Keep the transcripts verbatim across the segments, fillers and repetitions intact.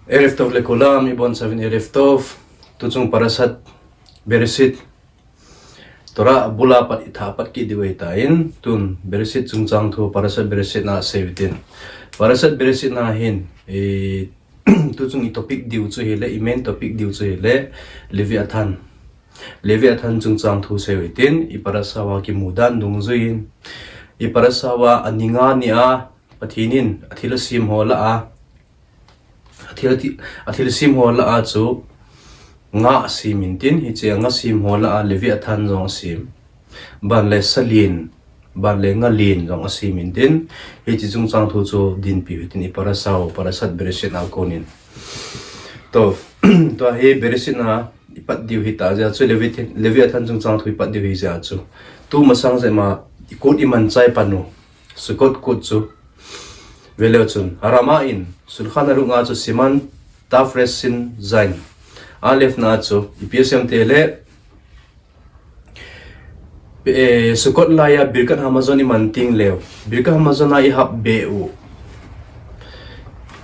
ערב טוב לכולם, ibon chauvin ערב טוב. Tuchung Parashat Bereshit, Torah bula pat itha pat kit diu ahitan, tun Bereshit chungchang thu, Parashat Bereshit na seiyu hitin. Parashat Bereshit na hin, eh, tuchung i topic diu chu hile, i main topic diu chu hile, Leviathan. Leviathan chungchang thu seiyu hitin, i parasha uva kimu dan dungjuiyin, i parasha uva aninga nia, Pathen in athil asem ho lah a, athil, athil, athil sem ho lah a chu nga asem intin, hiche nga sem ho lah a Leviathan jong asem. Ban le sa len, ban le nga len jong asem intin, hiche chungchang thu chu dinpiu hitin i parasha u, Parashat Bereshit na konin. To, tua hi Bereshit na i pat diu hita jeh a chu Leviathan, Leviathan chungchang thu i pat diu hi jeh a chu. Tu masang jeh ma i kut i man chai pan u. Sukkot kut chu. Veleu chun. Arama in, Shulchan Aruch a chu Siman Tav Resh Shin Zayin. Aleph na chu, ipi asei em tile, eh, Sukkot laiya Birkat Hamazon i man teng leu. Birkat Hamazon a i hap be u.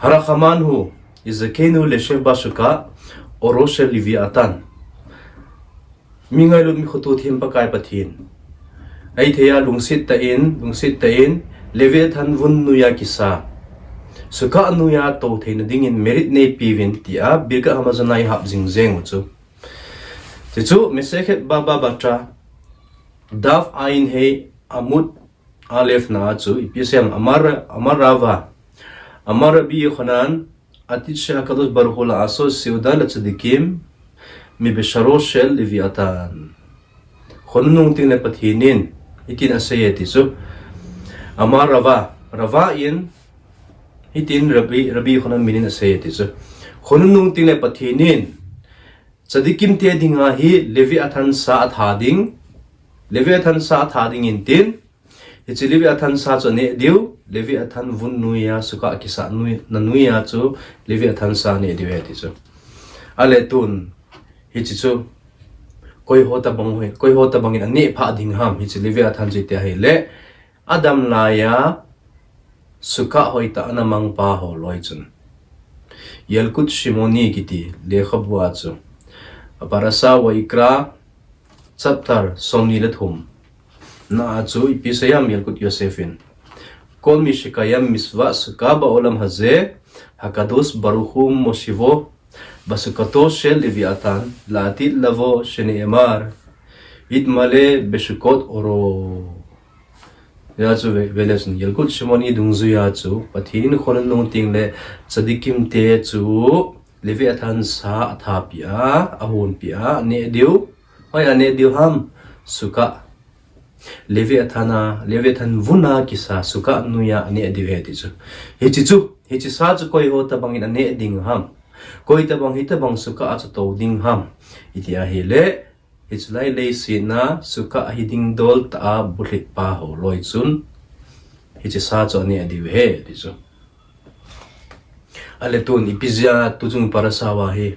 Harachaman hu, Yizakenu leshev basuka, oro shel Leviathan. Mi ngailut mi khoto them Pakai Pathen. Ahithei a lungset tah in, lungset tah in, Leviathan vun noiya kisa. Sukkah noiya tou theina dingin merit neipeuvin tia, Birkat Hamazon a i hap jing jeng u chu. Chuchu, Masechet Baba Batra, Daf Ayin Hei Amud Aleph na chu, ipi asei em, Amar, Amar Rava, Amar Rabbi Yochanan, Atid Shehakadosh Baruch Hu La'asos Seuda Latzadikim, Mibesharo Shel Leviathan. Khonung teng le Pathen in, hitin asei e ti chu. Amar Rava, Rava in, hitin Rabbi, Rabbi Yochanan min in asei e ti chu. Khonung teng le Pathen in, Tzadikim te dinga hi Leviathan sa atha ding, Leviathan sa atha ding intin, hiche Leviathan sa chu aneh diu, Leviathan vun noiya, Sukkah kisa noi, na noiya chu Leviathan sa aneh diu ahi ti chu. Ahile tun, hiche chu, koi ho tabang hoi, koi ho tabang in aneh phah ding ham, hiche Leviathan chu iti ahile, Adam laiya, Sukkah hoitah a ana mang pa ho loi chun. Yalkut Shimoni kiti lekhabu a chu. A parasha Vayikra chapter somni le thum na a chu ipi asei em Yalkut Yosef in. Kol mi shekayem mitzvah sukkah ba'olam hazeh, Hakadosh Baruch Hu moshivo, basukkato shel Leviathan, la'atid lavo shene'emar, yitmale besukkot oro. Hia chu ve, veleu chun, Yalkut Shimoni dungjuiya chu, Pathen in khonung teng le tzadikim te chu, Leviathan sa atha peh a, ahon peh a, aneh diu. Hoiya aneh diu ham, Sukkah. Leviathan a, Leviathan vun a kisa Sukkah noiya aneh diu ahi ti chu. Hiche chu, hiche sa chu koi ho tabang in aneh ding ham. Koi tabang hitabang Sukkah a chu tou ding ham. Iti ahile, hiche lai leiset a Sukkah ahi ding dol tah a bulhit pa ho loi chun. Hiche sa chu aneh diu ahi ti chu. Ahile tun ipi jeh a tuchung parasha uva hi.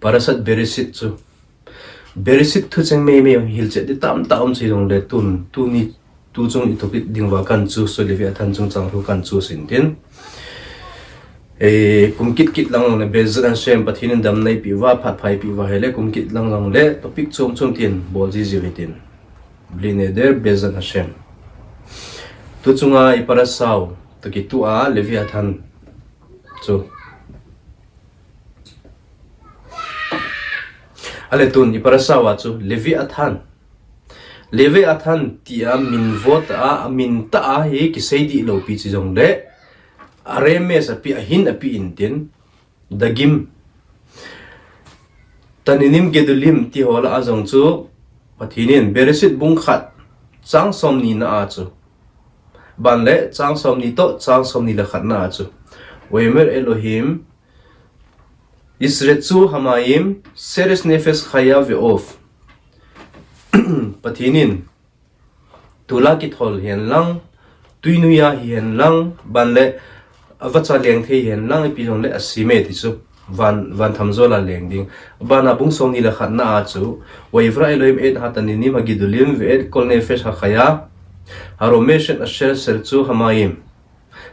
Parashat Bereshit chu. Bereshit thucheng meimei hilchet ding tamtah um chu hijongle tun, tuni, tuchung i topic ding uva kan choose, Leviathan chungchang thu kan choose intin. Eh, kum kit kit lang jongle, Be'ezrat Hashem, Pathen in damna eipeh uva, phat pha eipeh uva ahile, kum kit lang jongle, topic chom chom tin, bol jiu jiu hitin. Bli neder, Be'ezrat Hashem. Tuchunga i parasha u, toh kitoh a, Leviathan chu. Ahile tun i parasha uva chu Leviathan. Leviathan tia min vo tah a, amin tah a hi kisei dih lou pi chu jongle, Aramesh a pi, ahin a pi intin, Dagim. Taninim Gedolim ti ho lah a jong chu, Pathen in Bereshit bung khat chang somni na a chu. Ban le chang somni toh, chang somni le khat na a chu. Vayomer Elohim, Yisretsu Hamayim, Seres Nefesh Chaya Ve'of. Pathen in, tula kithol hihen lang, tui noiya hihen lang, ban le, avacha leng thei hihen lang, ipi jongle asem e ti chu. Van, van thamjol a leng ding. Bana bung somni le khat na a chu, Vayivra Elohim et hataninim hagedolim ve'et kol nefesh hachaya, haromeshet asher seretsu hamayim.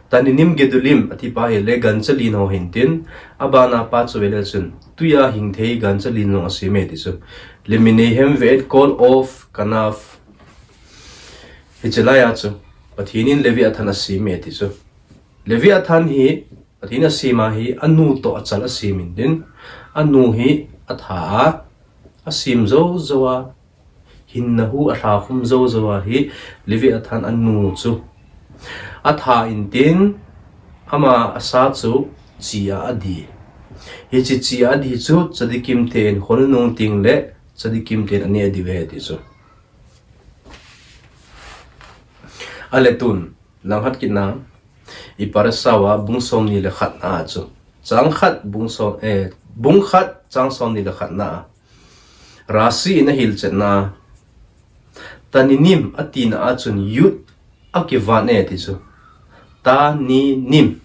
Taninim Gedulim ati pa hi le gancha lin ho hintin, abana pa chu vele chun, tuiya hingthei gancha lin ho asem e ti chu. Leminehem ve'et kol of kanaf. Hiche laiya chu, Pathen in Leviathan asem e ti chu. Leviathan hi, Pathen asem a hi, anu toh achal asem in tin, anu hi atha a, asem jou jou a, hinna hu alha khum jou jou a hi, Leviathan anu chu atha in tin, ama asa chu chi a adi. Hiche chi a adi chu, tzadikim ten khonung ting le, tzadikim ten ane adi ve ti chu. Ale tun, langkhat kitna, i Parasha uva bung somni le khatna chu. Chang khat bung som, eh, bung khat chang somni le khatna. Rashi in ahilchetna. Taninim atina a chun yud akivan e ti chu. Taninim.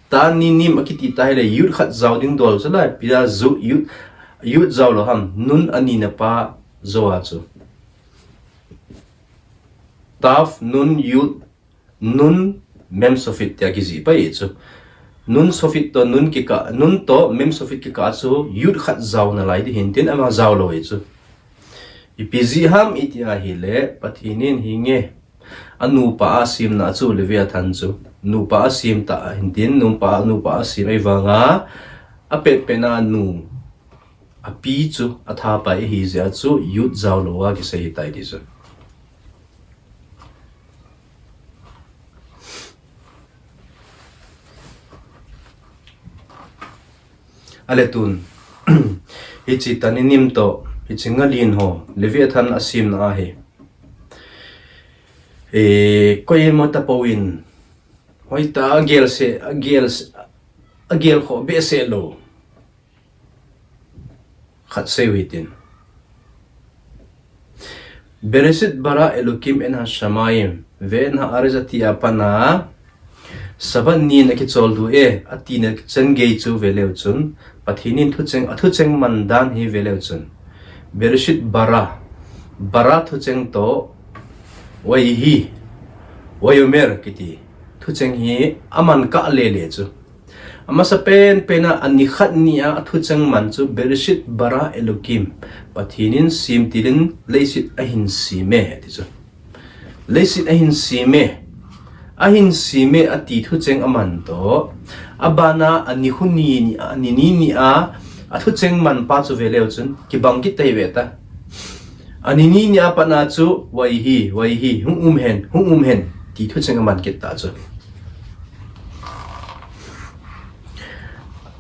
Taninim akiti ta hile yud khat jao ding dol chu lai. Ipi a yud, yud jao lou ham, nun anina pa jou a chu. Tav, nun, yud, nun, mem sofit tia kijih pai chu. Nun sofit toh nun kikah, nun toh mem sofit kikah chu yud khat jao nalai ding hintin, ama jao lou e chu. Ipi jeh ham iti a hile, Pathen in hinge, anupa a asemna chu Leviathan chu, nupa a asem ta hintin, nupa, nupa a asem ahivanga, apet pet na nu, api chu atha pai ahi jeh a chu yud jao lou a kisei ahitai ti chu. Ale tun, hiche Taninim toh, hiche ngalin ho, Leviathan asemna ahi. E, koima tapou in, hoitah a agel se, agel se, agel khoh behseh lou. Khat seiyu hitin. Bereshit bara Elokim et hashamayim ve'et ha'aretz ati a pat a, Sabbath nin akicholdo e, atina chan gei chu veleu chun, Pathen in thucheng, athucheng man dan hi veleu chun. Bereshit bara, bara thucheng toh, vayehi, vayomer kiti thucheng hi aman kah lele chu. Amasa pen pen a, ani khat ni a, athucheng man chu, Bereshit bara Elokim. Pathen in semtil in leiset ahin sem e, ti chu. Leiset ahin sem e. Ahin sem e, ati thucheng aman toh. Abana, ani khu ni ni a, ani ni ni a, athucheng man pa chu veleu chun, kibang kit tai ve ta. Ani ni ni a pat a chu, vayehi, vayehi, hung um hen, hung um hen, ti thucheng aman kit ta chu.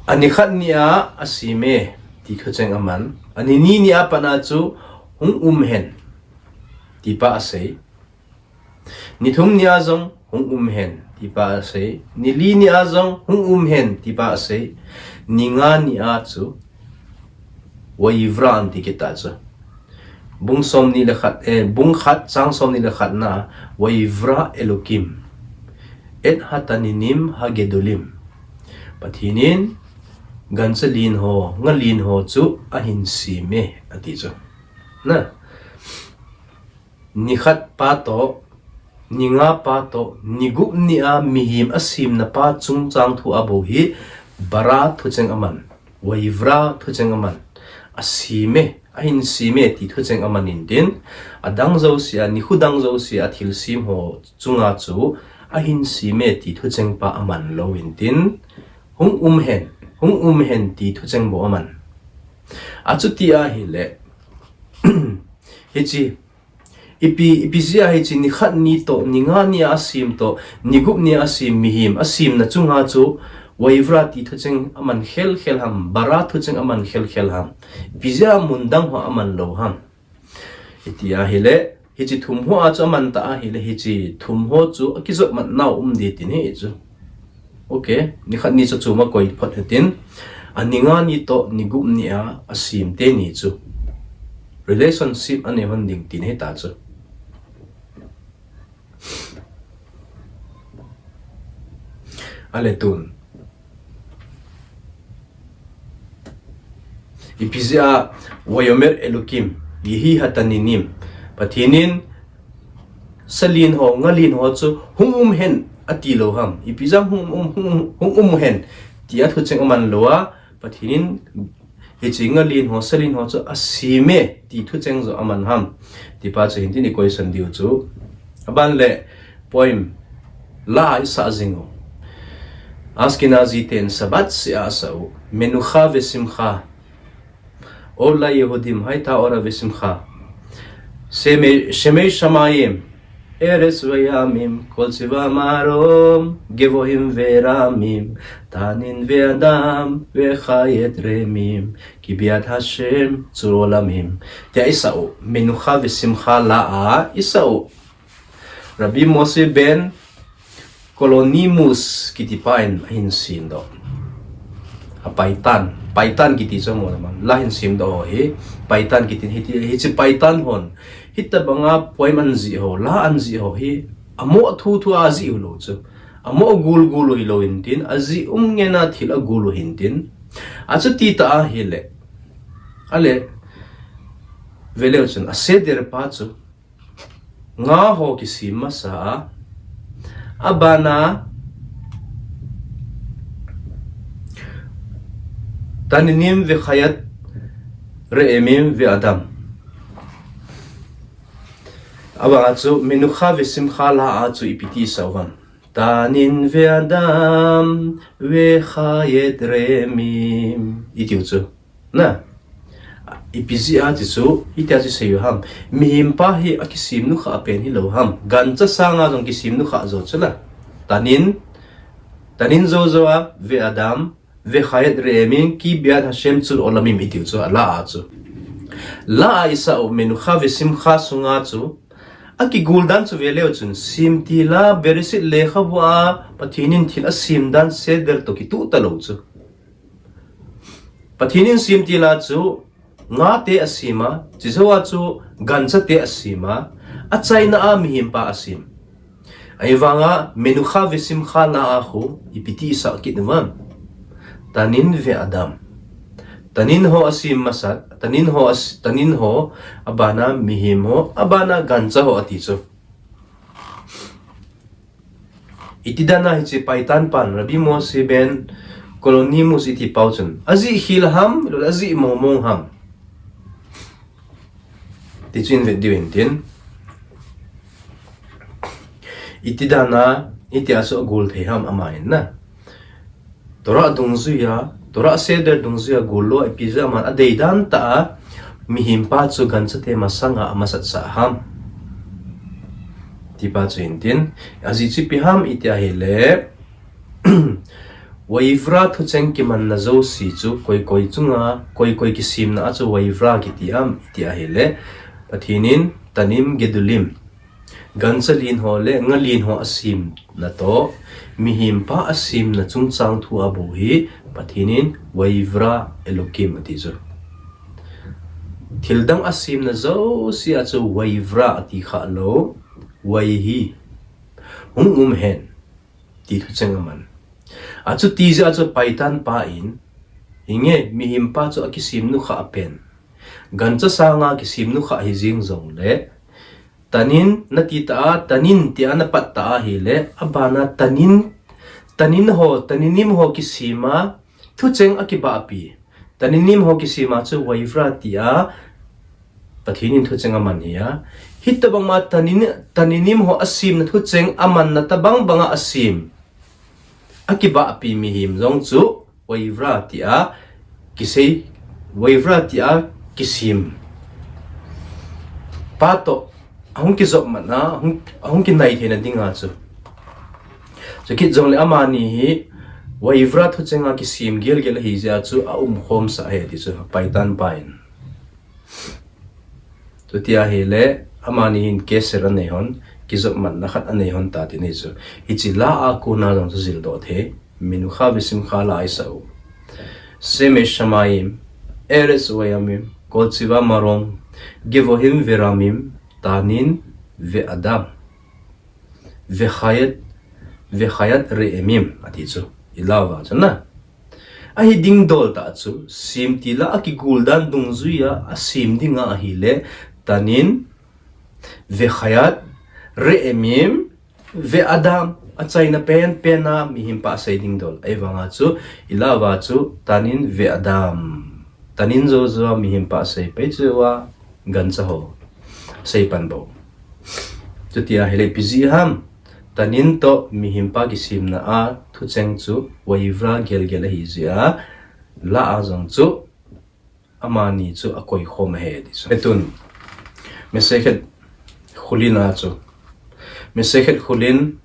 Ani khat ni a asem e, ti thucheng aman. Ani ni ni a pat a chu, hung um hen, ti pa asei. Ni thum ni a jong, hung um hen, ti pa asei. Ni li ni a jong, hung um hen, ti pa asei. Ni nga ni a chu, Vayivra ati kit ta chu. Bung somni le khat, eh, bung khat, chang somni le khatna, Vayivra Elokim et hataninim hagedolim. Pathen in, gancha lin ho, ngalin ho chu, ahin sem e, ati chu. Na. Ni khat pa toh, ni nga pa toh, ni gup ni a mihem asemna pa chungchang thu a bou hi, bara thucheng aman, Vayivra thucheng aman, asem e, ahin sem e ti thucheng aman in tin, adang jouse a, ni khu dang jouse a thilsem ho chunga chu, ahin sem e ti thucheng pa aman lou in tin, hung um hen, hung um hen ti thucheng bou aman. Achuti ahile, hiche, Ipi, ipi jeh a hiche ni khat ni toh, ni nga ni a asem toh, ni gup ni a asem mihem, asemna chunga chu, Vayivra ti thucheng aman khel khel ham, bara thucheng aman khel khel ham. Ipi jeh a mun dang ho aman lou ham. Iti ahile, hiche thum ho a chu aman ta ahile, hiche thum ho chu akijop mat nau um ding tin hi chu. Ok, ni khat ni chu chuma koi phot hitin, ani nga ni toh ni gup ni a asem teni chu relationship anei hon ding tin hita chu. Ale tun. Ipi jeh a, Vayomer Elokim, Yehi Hataninim. Pathen in, salin ho, ngalin ho chu, hung um hen, ati lou ham. Ipi jeh a hung um, hung, hung um hen, tia thucheng aman lou a, Pathen in hiche ngalin ho, salin ho chu asem e, ti thucheng joh aman ham. Tipa chu hintin i question diu chu. Aban le poem la a isah jing u. Ashkenazi ten Shabbat seh a asah u. Menucha vesimcha. Ol Yehudim, hayta ora vesimcha. Shemei, Shemei Shamayim, Eretz veyamim, kol tzeva marom, gevohim veramim, tanin veadam, vechayet reemim, ki biad Hashem tzur olamim. Tia isah u, Menucha vesimcha la a isah u. Rabbi Moshe ben Kalonimus kiti pa in ahin semdoh. A paitan, paitan kiti chu mo lamang. La hin semdoh ho hi, paitan kiti hi, hiche paitan hon. Hitabanga poem ahin jih ho, la ahin jih ho hi, amoh thuthu a ajih u lou chu. Amoh gulgul u hilou hintin, ajih um ngen a thil agul u hintin. Achuti ta ahile. Ale, veleu chun, a seder pa chu. Nga ho kisem masa a, abana Taninim vechayet reemim veadam. Abana chu Menucha vesimcha la a chu ipi ti isah u ham. Tanin veadam vechayet reemim. Iti u chu. Na. Ipi jeh a ti chu, hitia chu isei u ham. Mihem pa hi akisem nukhah pen hilou ham. Gancha sanga jong kisem nukhah jo chu la. Tanin, tanin jojo a, veadam, vechayet reemim, ki biad Hashem tzur olamim iti u chu, a la a chu. La a isah u, Menucha vesimcha sunga chu. Akigul dan chu veleu chun, semtil a, Bereshit lekhabu a, Pathen in thil asem dan seder toh kituh talou chu. Pathen in semtil a chu nga te asem a, chujou a chu gancha te asem a, achaina a mihem pa asem. Ahivanga Menucha vesimcha la a khu ipi ti isah kit u ham. Tanin veadam. Tanin ho asem masat, tanin ho as-, tanin ho, abana mihem ho, abana gancha ho ati chu. Iti dan a hiche paitan pan, Rabbi Moshe ben Kalonimus iti pau chun. Ajih khel ham, ajih mongmong ham. Ti chu in vet diu hintin. Iti dan a, iti a chu agul thei ham ama in na. Torah dungjuia, Torah seder dungjuia gul lou a ipi jeh a aman adei dan tah a, mihem pa chu gancha te masanga amasatsah ham. Tipa chu hintin, ajeh chu ipi ham iti ahile, Vayivra thucheng kimanna jouse chu koi koi chunga, koi koi kisemna a chu Vayivra kiti ham iti ahile, Pathen in Tanim Gedulim. Gancha len ho le nga len ho asemna toh, mihem pa asemna chungchang thu a bou hi, Pathen in Vayivra Elokim ati chu. Thil dang asemna jouse a chu Vayivra ati kha lou, Vayihi. Hung um hen. Ti thucheng aman. Achuti jeh a chu paitan pa in, hinge mihem pa chu akisem nukhah pen. Gancha sanga kisem nukhah hijeng jongle, Tanin nati ta a, Tanin tia napat ta ahile, abana Tanin, Tanin ho, Taninim ho kisem a, thucheng akibahpi. Taninim ho kisem a chu Vayivra tia, Pathen in thucheng aman hi a. Hitobang ma Tanin, Taninim ho asemna thucheng amanna tobang banga asem. Akibahpi mihem jong chu Vayivra tia kisei, Vayivra tia kisem. Pa toh, ahung kijopmatna, ahung, ahung kinai theina dinga chu. Chukit jongle amani hi, Vayivra thuchenga kisem gelgel ahi jeh a chu aumkhomsah ahi ti chu, paitan pa in. Chuti ahile, amani hin keser anei hon, kijopmatna khat anei hon ta ti nei chu. Hiche la a kona jong chu jildoh thei, Menucha veSimcha la a isah u. Shemei Shamayim, Eretz Vayamim, Kol Tzivah Marom, Gevohim Veramim, Tanin Ve'adam. Vechayat, Vechayat Re'emim, ati chu. Ilauva chu na. Ahi ding dol tah chu, semtil a akigul dan dungjuia asem dinga ahile, Tanin, Vechayat, Re'emim, Ve'adam, achaina penpen a mihem pa asei ding dol. Ahivanga chu, ilah uva chu, Tanin ve'adam. Tanin jou jou a mihem pa asei pei chu a, gancha ho. Asei pan bou. Chuti ahile ipi jeh ham. Tanin toh mihem pa kisemna a thucheng chu, vayivra gelgel ahi jeh a, la a jong chu, amani chu akoi khom ahi ti chu. Etun, Masechet Chulin a chu. Masechet Chulin,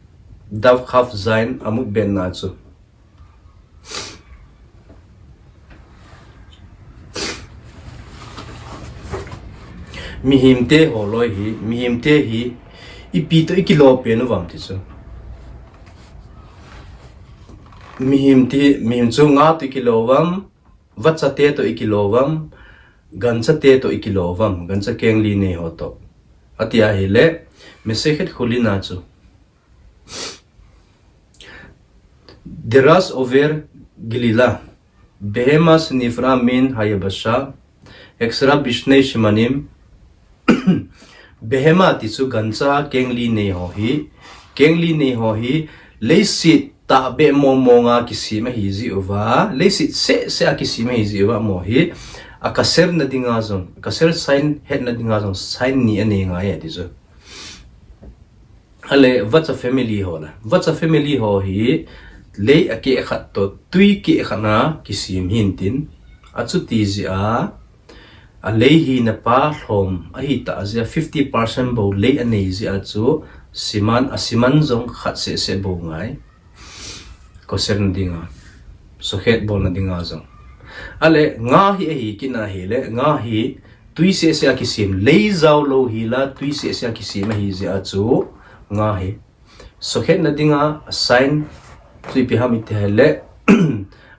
Daf Kaf Zayin, Amud Bet na chu. Mihem te holoi hi, mihem te hi, ipi toh ikilo pen uvam ti chu. Mihem te, mihem chu nga toh ikilo uvam, vacha te toh ikilo uvam, gancha te toh ikilo uvam, gancha keng li nei ho toh. Ati ahile, Masechet Chulin a chu. Deras over Gilila, Behema shenivra min hayabasha, exra bishnei shimanim, Behema ti chu gancha keng li nei ho hi, keng li nei ho hi, leiset tahbeh mong mong a kisem ahi jeh uva, leiset seh seh a kisem ahi jeh uva amaho hi, a kasher na dinga jong, kasher sign hetna dinga jong sign ni anei ngai e ti chu. Ahile, vacha family ho la. Vacha family ho hi, lei akeh khat toh, tui keh khat na kisem hintin. Achuti jeh a, alei hina pa lhom, ahitah jeh a fifty percent bou lei anei jeh a chu, siman, asiman jong khat seh seh bou ngai. Kosher na dinga, sochet bolna dinga jong. Ahile, nga hi ahi kit na hile, nga hi, tui seh seh a kisem, lei jao lou hi la, tui seh seh a kisem ahi jeh a chu, nga hi. Sochet na dinga, a sign, chu ipi ham iti hile,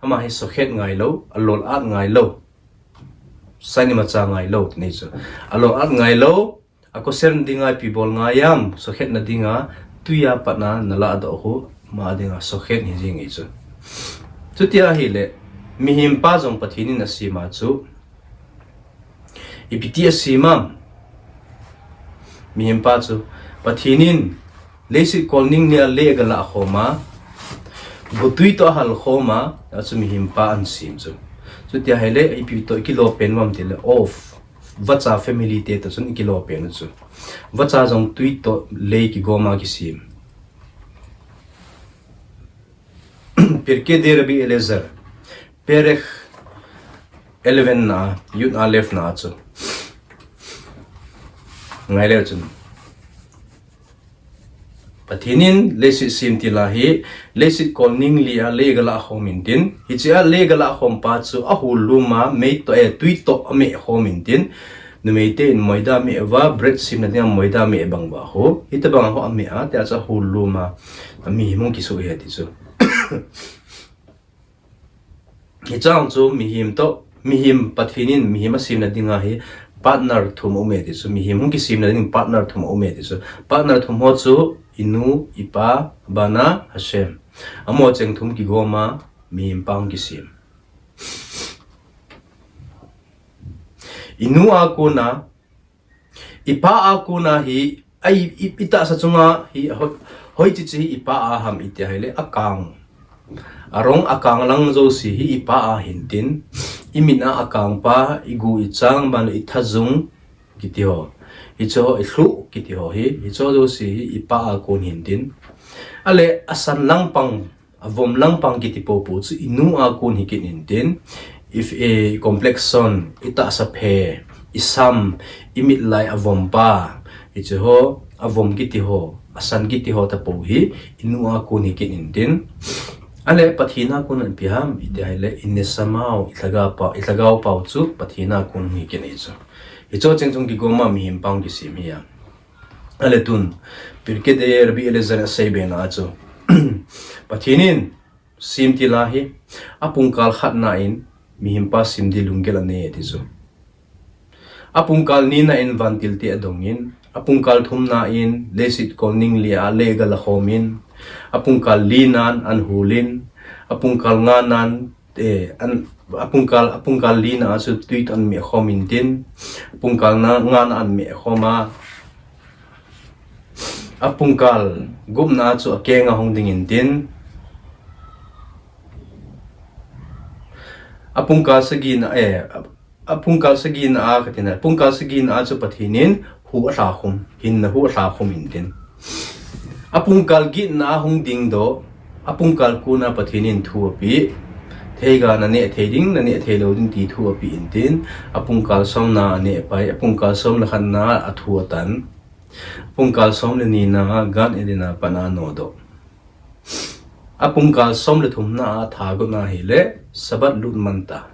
ama hi sochet ngai lou, alol at ngai lou. Sign imacha ngai lou, ti nei chu. Alol at ngai lou, a kosher na dinga ipi bol ngai ham, sochet na dinga, tui a pat na, na ladoh u, ama dinga, sochet hi jing e chu. Chuti ahile, mihem pa jong Pathen in asem a chu, ipi ti asem am. Mihem pa chu, Pathen in, leiset kolning li a lei aga lah khom a, gotui toh ahal khom a, a chu mihem pa ahin sem chu. Chuti ahile, ipi toh ikilo pen uvam tile, of, vacha family te toh chun ikilo pen u chu. Vacha jong tui toh lei kigom a kisem. Pirkei Rabbi Eliezer, Perek eleven na, Yud Alef na chu. Ngai leu chun. Pathen in leiset sem ti la hi, leiset kolning li a lei aga lah khom intin. Hiche a lei aga lah khom pa chu ahul lum a, mei toh, eh, tui toh ameh khom intin. Numei te in moida ameh uva, bread semna dinga moida ameh bang uva ho. Hitabang ho ameh a, tia chu ahul lum a, mihem hung kisuh hi ati chu. Hichang chu mihem toh, mihem Pathen in mihem asemna dinga hi partner thum aum e ti chu, mihem hung kisemna ding partner thum aum e ti chu. Partner thum ho chu inu, ipa, abana Hashem. Amaho cheng thum kigom a mihem pa hung kisem. Inu a kona, ipa a kona hi, ai, i, itahsa chunga hi, hoi, hoiche che hi ipa a ham iti ahile, akang. Arong akang lang jouse hi ipa a hintin, imit a akang pa, igu ichang, ban ithajung, kiti ho. Hicheho, ilhuh, kiti ho hi, hicheho jouse hi ipa a kon hintin. Ahile, asan lang pang, avom lang pang kiti popo chu inu a kon hi kit intin, if, eh, complexion, itahsa phe, isam, imit lai avom pa, hicheho, avom kiti ho, asan kiti ho tapo hi, inu a kon hi kit intin. Ahile Pathen a kon ipi ham, iti ahile, ineshama u, ilhagao pa, ilhagao pa u chu Pathen a kon hi kit ahi chu. Hicheho cheng chung kigom a mihem pa hung kisem hi a. Ahile tun, Pirkei Rabbi Eliezer asei be na chu. Pathen in, sem ti la hi, apungkal khat na in, mihem pa sem di lunggel anei ti chu. Apungkal ni na in vantil te adong in, apungkal thum na in, leiset kolning li a lei aga lah khom in, apungkal li nan ahul in, apungkal nga nan, eh, an, apungkal, apungkal li na a chu tui toh ahin meh khom intin, apungkal na, nga na ahin meh khom a, Apungkal gupna a chu akeng a hung ding intin, apungkal sagina, eh, apungkal sagina a katina, apungkal sagina a chu Pathen in hu alhakhum, hinna hu alhakhum intin. Apungkal getna a hung ding doh, apungkal kuna Pathen in thu apeh. Theiga naneh thei ding, naneh thei lou ding ti thu apeh intin. Apungkal somna aneh pai, apungkal som le khatna a thu atan. Apungkal som le nina a Gan Eden a pat a anodoh. Apungkal som le thumna a thagutna hile, Sabbath lut manta.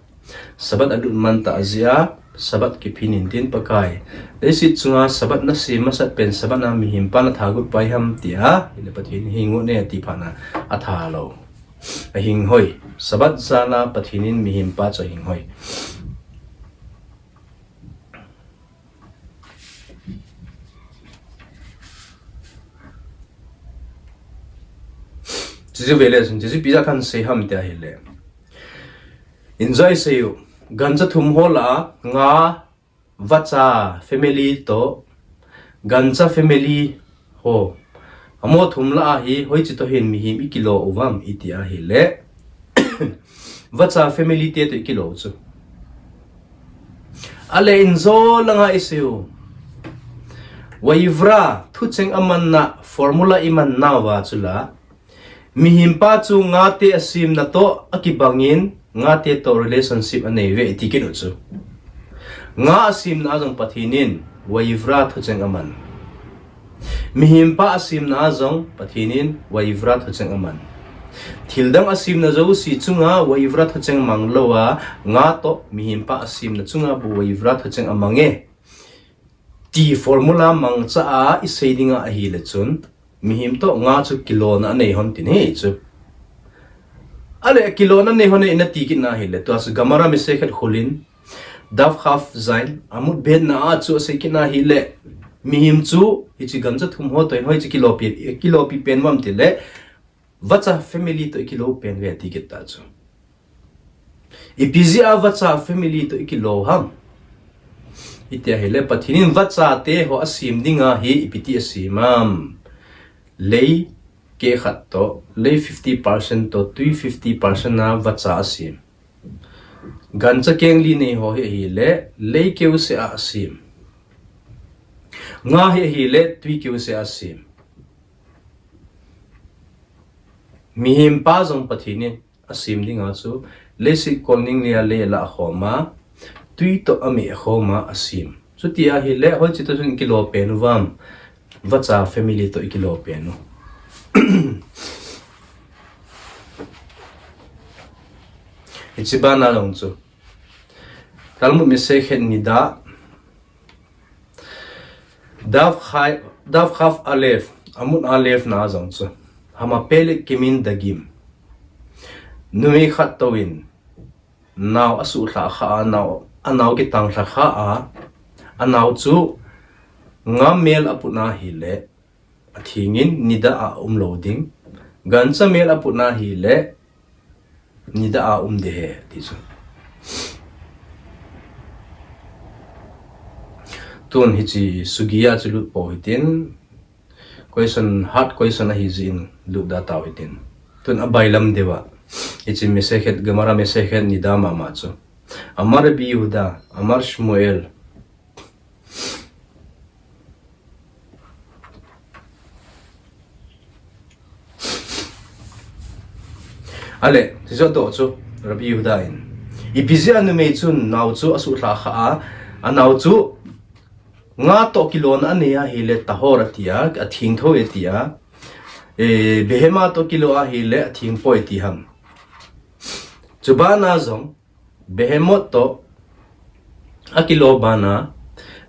Sabbath alut manta jeh a, Sabbath kiphin intin Pakai. Leiset chunga Sabbath nasem masat pen Sabbath a mihem pa nathagut pai ham tia, hile Pathen hingu ne ti phat na atha lou. Ahing hoi. Sabbath jal a Pathen in mihem pa chu ahing hoi. Chuchu vele chun, chuchu ipi jeh a kahin sei ham tia hile. Enjoy sei u. Gancha thum ho lah a, nga, vacha family toh, gancha family ho. Amaho thum lah a hi, hoiche toh hin mihem ikilo uvam, iti ahile. Vacha family te toh ikilo chu. Ale injo langa isei u. Vayivra, thucheng amanna, formula imanna uva chula. Mihem pa chu nga te asemna toh akibangin, nga te toh relationship anei uve iti kit u chu. Nga asemna a jong Pathen in, Vayivra thucheng aman. Mihem pa asemna a jong Pathen in Vayivra thucheng aman. Thildang asemna jouse chunga Vayivra thucheng mang lou a, nga toh mihem pa asemna chunga bou Vayivra thucheng amang e. Ti formula mangcha a isei dinga ahile chun, mihem toh nga chu kilona anei hon tin ahi chu. Ale kilona anei hon e ina ti kit na hile, tua chu Gemara Masechet Chulin, Daf Chaf Zayin, Amud Bet na a chu asei kit na hile, mihem chu, hiche gancha thum ho toh hin hoiche kilopi, kilopi pen uvam tile, vacha family toh ikilo pen uve ati kit ta chu. Ipi jeh a vacha family toh ikilo ham? Iti ahile, Pathen in vacha te ho asem dinga hi ipi ti asem am? Lei keh khat toh, lei fifty percent toh, tui fifty percent a vacha asem. Gancha keng li nei ho hi ahile, lei keu seh a asem. Nga hi ahile, tui keu seh a asem. Mihem pa jong Pathen in asem dinga chu, leiset kolning nia lei alah khom a, tui toh ameh khom a asem. Chuti ahile, hoiche toh chun ikilo pen uvam? Vacha family toh ikilo pen u. Hiche bana jong chu. Talmud Masechet Nida. Daf Chai-, Daf Chaf Alef, Amud Alef na a jong chu. Hamapelek Kemin Dagim. Numei khat toh in, nao asuhlha kha a, nao, anao kitang lha kha a, anao chu nga mel aput na hile, athengin nida a um lou ding. Gancha mel aput na hile, nida a um ding ahi, ti chu. Tun hiche sugiya chu lut pou hitin, question, hard question ahi jeh in lut da tau hitin. Tun abailam deuva, hiche Masechet, Gemara Masechet Nida mama chu. Amar Rabbi Yehuda, Amar Shmuel, Ale, tichu toh chu, Rabbi Yehuda in. Ipi jeh a numei chun nao chu asuhlha kha a, anao chu nga toh kilona anei ahile tahor ati a, atheng thou e ati a, eh, behema toh kilo ahile atheng poi ati ham? Chuban a jong, Behemoth toh akilo bana,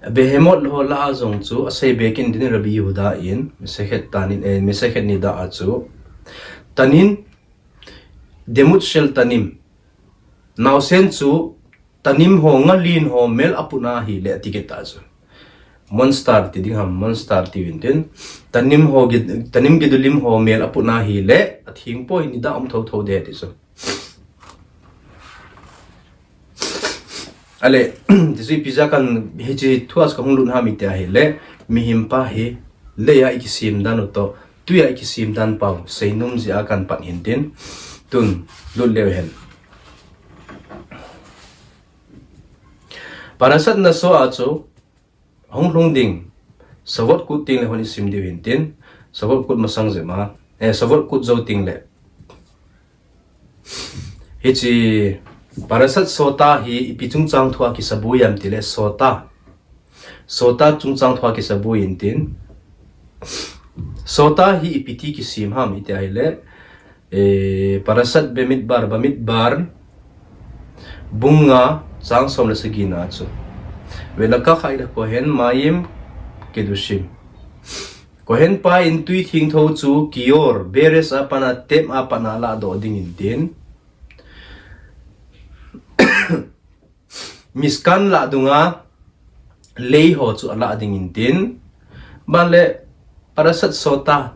Behemoth ho lah a jong chu asei be kit in tin Rabbi Yehuda in, Masechet Tanin, eh, Masechet Nida a chu. Tanin, demut shel Tanin. Naosen chu Tanin ho, nga lin ho mel aput na hile ati kit ta chu. Monster ti ding ham, monster ti uvin tin. Tanin ho, Tanin Gedolim ho mel aput na hile, atheng poi nida um thou thou ding ti chu. Ale, tichu ipi jeh a kahin, hiche thu a kahung lut ham iti ahile, mihem pa hi, Leiya i kisem dan u toh, tuiya i kisem dan pau, seinom jia kan pan hintin, tun, lut leu hen. Parashat Naso a chu, hung lhung ding, Shavuot kut teng le hung i sim diu hintin, Shavuot kut masang jep a, eh, Shavuot kut jou teng le. Hiche Parashat Sota hi ipi chungchang thua kisabui ham tile Sota. Sota chungchang thua kisabui intin. Sota hi ipi ti kisem ham iti ahile, eh, Parashat Bamidbar, Bamidbar, bung nga chang som le sagi na chu. Velakach et hakohen mayim kedushim. Kohen pa in tui thengtho chu kior, beres a pat a, tem a pat a ladoh ding intin. Mishkan lah dunga lei ho chu alah ding intin. Ban le Parashat Sota.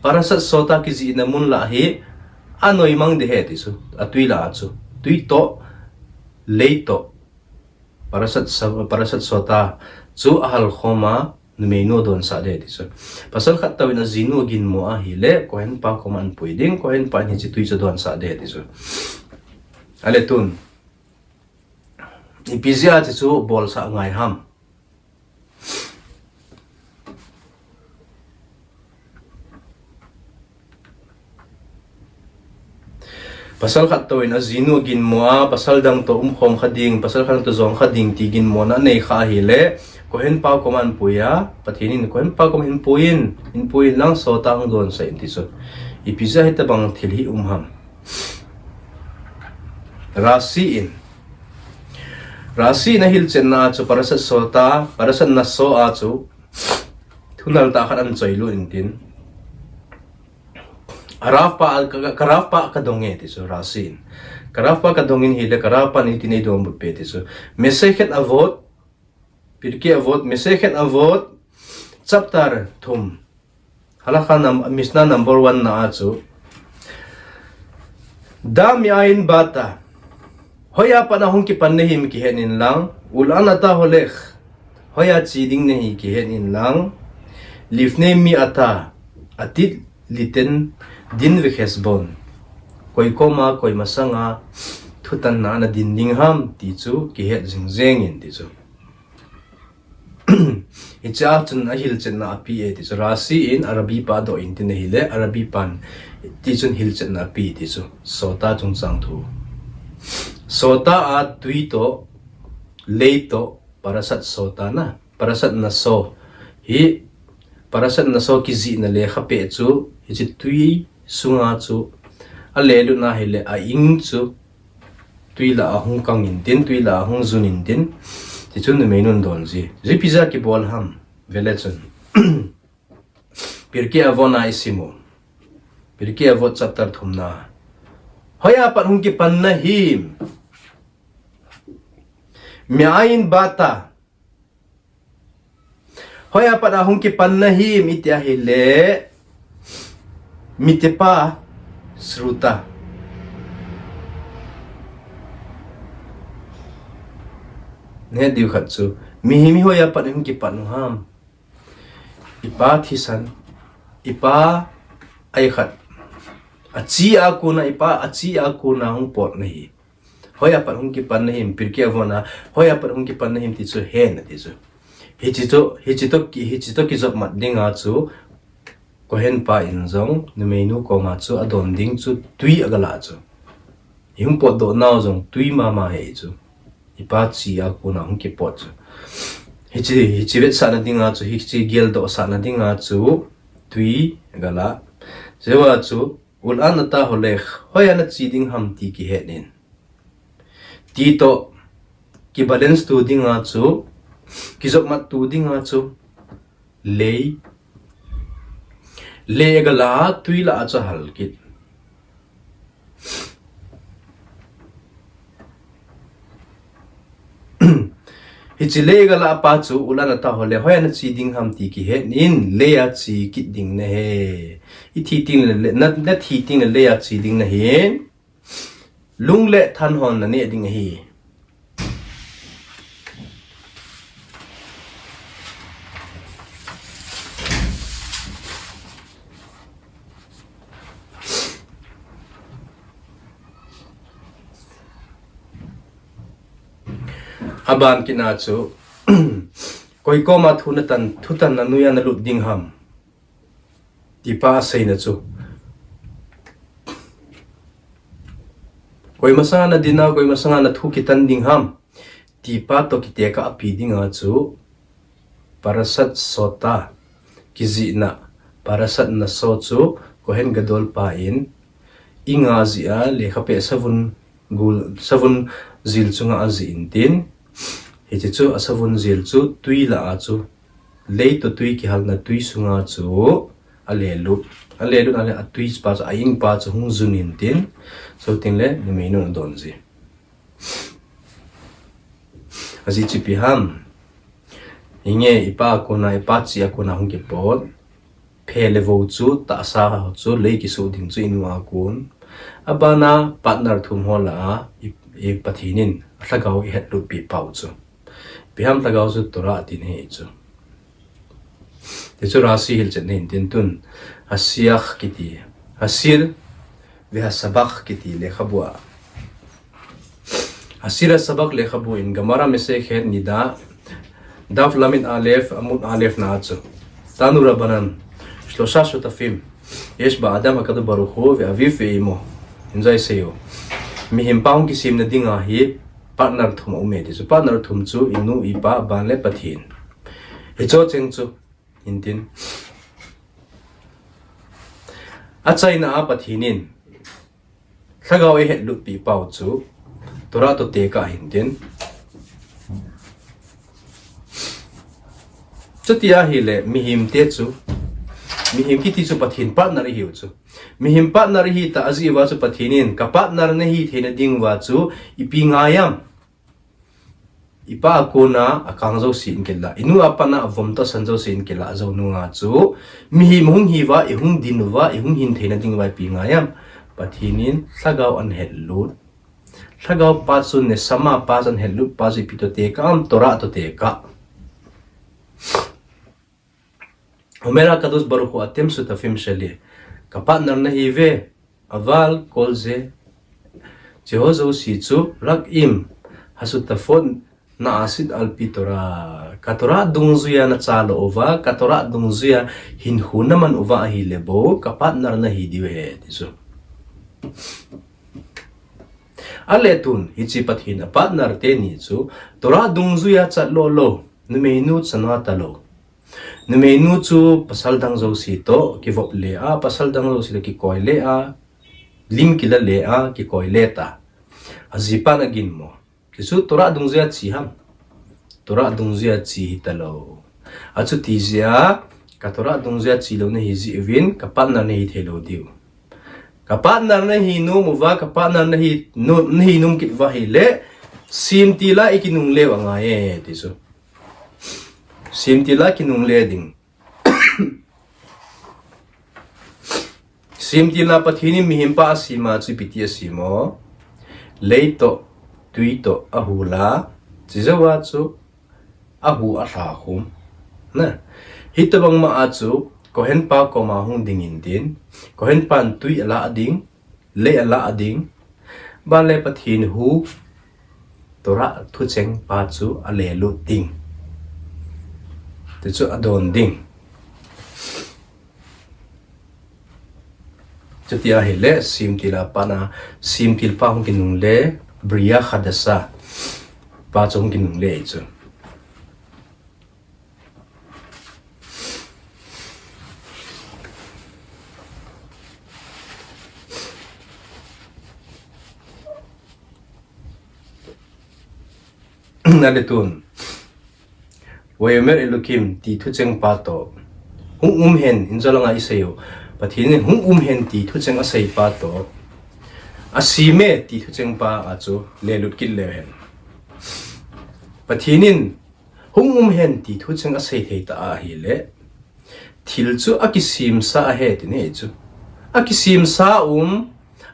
Parashat Sota kijihna mun lah hi anoi mang ding ahi ti chu. Atui lah a chu. Tui toh, lei toh. Parashat Sa-, Parashat Sota chu ahal khom a, numeinu adonsah ding ahi ti chu. Pasal khat touvin ajinu aginmo ahile, Kohen pa koma ahin pui ding, Kohen pa in hiche tui chu adonsah ding ahi ti chu. Ale tun. Ipi jeh a hiche chu bolsah ngai ham. Pasal khat touvin ajinu aginmo a, pasal dang toh umkhom kha ding, pasal khat toh jong kha ding ti ginmona anei kha ahile, Kohen pa koma ahin pui a, Pathen in Kohen pa koma ahin pui in, ahin pui in lang Sota hung donsah in ti chu. Ipi jeh a hitobang thil hi um ham. Rashi in. Rashi in ahilchetna a chu Parashat Sota, Parashat Naso a chu, thunal tah khat ahin choilut intin. Ka Rav pa, ka, ka, ka Rav pa kadong e ti chu Rashi in. Ka Rav pa kadong in ahile ka Rav pa in iti nei donbut pen ti chu. Masechet Avot, Pirkei Avot, Masechet Avot, chapter thum. Halacha nam-, Mishnah number one na a chu. Da me'ayin bata. Hoiya pat a hung kipan nahim kihet in lang. Ulahen ata holech. Hoiya che ding nahi kihet in lang. Lifnei mi ata. Atid liten din vechesbon. Koi koma, koi masanga. Thutanna a nadin ding ham ti chu kihet jing jeng in ti chu. Hiche a chun ahilchetna ape e ti chu Rashi in Arabi pa doh intin ahile, Arabi pan ti chun hilchetna ape ti chu. Sota chungchang thu. Sota a tui toh, lei toh, Parashat Sota na, Parashat Naso. Hi Parashat Naso kijihna lekha peh chu, hiche tui sunga chu, alelutna ahile, a-ing chu, tui lah a hung kang intin, tui lah a hung jun intin, ti chun numeinun adon ji. Ipi jeh a kibol ham, vele chun. Pirkei Avot na isim u. Pirkei Avot chapter thum na. Hoiya pat hung kipan nahim. Me'ayin bata. Hoiya pat a hung kipan nahim iti ahile, mitepa sruta. Nahet diu khat chu, mihem hi hoiya pat a hung kipan u ham. Ipa thisan, ipa ai khat. Achi a kona, ipa achi a kona hung pot nahi. Hoiya pat hung kipan nahim, Pirkei Avot na, hoiya pat hung kipan nahim ti chu hen ati chu. Hiche toh, hiche toh ki, hiche toh kijopmat dinga chu, Kohen pa in jong, numeinu koma chu, adon ding chu, tui agalah chu. Ihung potdoh nau jong, tui mama ahi chu. Ipa chi a kona hung kipot chu. Hiche, hiche vetsahna dinga chu, hiche geldohsahna dinga chu, tui agalah. Jeh a chu, Ulahen ata holech, hoiya nache ding ham ti kihet in. Ti toh, kibalance tu dinga chu, kijopmat tu dinga chu, lei. Lei agalah, tui lah a chu ahal kit. Hiche lei agalah pa chu, Ulahen ata holech, hoiya nache ding ham ti kihet in, leiya che kit ding nahi. Ithi teng le, na, nathi teng le leiya che ding nahi. Lung le than hon naneh ding ahi. Aban kit na chu, koi koma thu natan, thutan na noiya nalut ding ham, ti pa aseina chu. Koi masanga nadin a, koi masanga nathu kitan ding ham, ti pa toh kitekah a api dinga chu, Parashat Sotah, kijihna, Parashat Naso chu, Kohen Gadol pa in, inga jih a, lekhape savun gul, savun jil chunga ajih intin, hiche chu asavun jil chu, tui lah a chu, lei toh tui kihalna tui sunga chu, alelut, alelut, ale atui pa chu, a-ing pa chu hung jun intin, so tin le, numei nu adon ji. Ajeh chu ipi ham. Hinge ipa a kona, ipa chih a kona hung kipot. Phe le vo chu, tahsa ho chu, lei kisuh ding chu inu a kon. Abana partner thum ho lah a, i, i Pathen in, alhagao ihet lut pi pau chu. Ipi ham lhagao chu Torah atin ahi chu. Ti chu Rashi hilchetna hin tin tun, Hasiach kiti, Hasir veHasabach kiti lekhabu a. Hasir Hasabach lekhabu in Gemara Masechet Nida, Daf Lamed Alef, Amud Alef na chu. Tanu Rabbanan, Shlosha Shutafim, Yesh Ba'adam HaKadosh Baruch Hu veAviv veImo. Hinjai seyo. Mihem pa hung kisemna dinga hi partner thum aume ti chu. Partner thum chu inu, ipa, aban le Pathen. Hicho cheng chu. Hintin. Achaina a Pathen in. Lhagao ihet lut pi pau chu. Torah toh tekah hintin. Chuti ahile mihem te chu. Mihem kiti chu Pathen partner ihiu chu. Mihem partner ihi ta ajeh uva chu Pathen in ka partner nahi theina ding uva chu ipi ngai am. Ipa a kona akang jouse in kilah, inu a pat a avom toh asan jouse in kilah jou nunga chu, mihem hung hi uva, ihung din uva, ihung hin theina ding uva ipi ngai am. Pathen in lhagao ahin het lut. Lhagao pa chu neshama pa chu ahin het lut pa chu ipi toh tekah am, Torah toh tekah. Omer HaKadosh Baruch Hu, Atem Shutafim Sheli. Ka partner nahi uve, aval kol ze. Chuho jouse chu, Ragim Hashutafot Na'asit Alpi Torah. Ka Torah dungjuia nachan lou uva, ka Torah dungjuia hinkho naman uva ahile bou, ka partner nahi diu ahi, ti chu. Ale tun, hiche Pathen a partner teni chu, Torah dungjuia chat lou lou, numeinu chana talou. Numeinu chu pasal dang jouse toh kivop le a, pasal dang jouse toh kikoi le a, lim kila le a, kikoi le ta. Ajipan aginmo. Ti chu Torah dungjuia che ham. Torah dungjuia che hitalou. Achuti jeh a, ka Torah dungjuia che lou nahi jeh uvin, ka partner nahi thei lou diu. Ka partner nahi nom uva, ka partner nahi nom, nahi nom kit uva ahile, semtil a ikinungle u angai e, ti chu. Semtil a kinungle ding. Semtil a Pathen in mihem pa asem a chu ipi ti asem o. Lei toh, tui toh, ahul a, chujou a chu, ahu alha khum. Na, hitobang ma a chu, Kohen pa koma hung ding intin, Kohen pan tui alah ding, lei alah ding, ban le Pathen hu, Torah thucheng pa chu alelut ding. Ti chu adon ding. Chuti ahile, semtil a pat a, semtil pa hung kinungle, Bria Hadasha pa chu hung kinungle ahi chu. Ale tun. Vayomer Elokim ti thucheng pa toh. Hung um hen, injolanga isei u. Pathen in hung um hen ti thucheng asei pa toh. Asem e ti thucheng pa a chu lelut kit leu hen. Pathen in hung um hen ti thucheng asei thei ta ahile, thil chu akisemsa ahi ti ahi chu. Akisemsa um,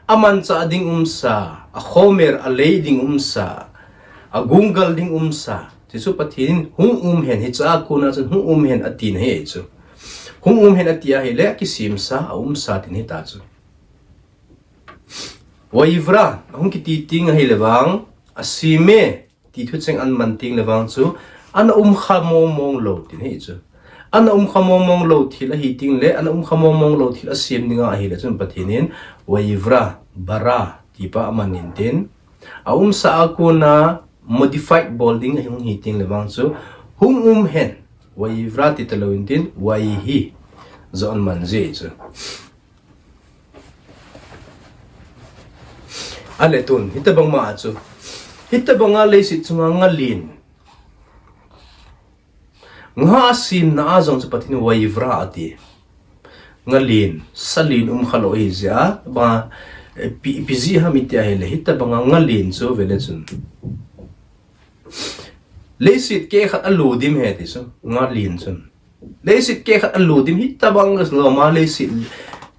amanchah ding umsa, akhomer alei ding umsa, agungal ding umsa. Ti chu Pathen in hung um hen, hiche a kona chun hung um hen ati ahi chu. Hung um hen ati ahile, akisemsa, aumsa ti ahi ta chu. Vayivra, ahung kiti teng ahile vang, asem e, ti thucheng aman teng le vang chu, ana umkha mong mong lou tin ahi chu. Ana umkha mong mong lou thil ahi teng le, ana umkha mong mong lou thil asem dinga ahile chun Pathen in Vayivra, Bara, ti pa aman in tin. Aumsa a kona modified bol ding ahung hi teng le vang chu, hung um hen, Vayivra ti talou in tin, Vayihi, jong aman ji chu. Ale tun, hitabang ma chu. Hitabanga leiset chunga nga len. Nga asemna a jong chu Pathen in Vayivra ati. Nga len, sa len umkha lou ahi jeh a, ba, eh, pi, ipi jeh ham iti ahile, hitabanga nga len chu vele chun. Leiset keh khat alu dim ahi ti chu, nga len chun. Leiset keh khat alu dim hitabang ka lou ma leiset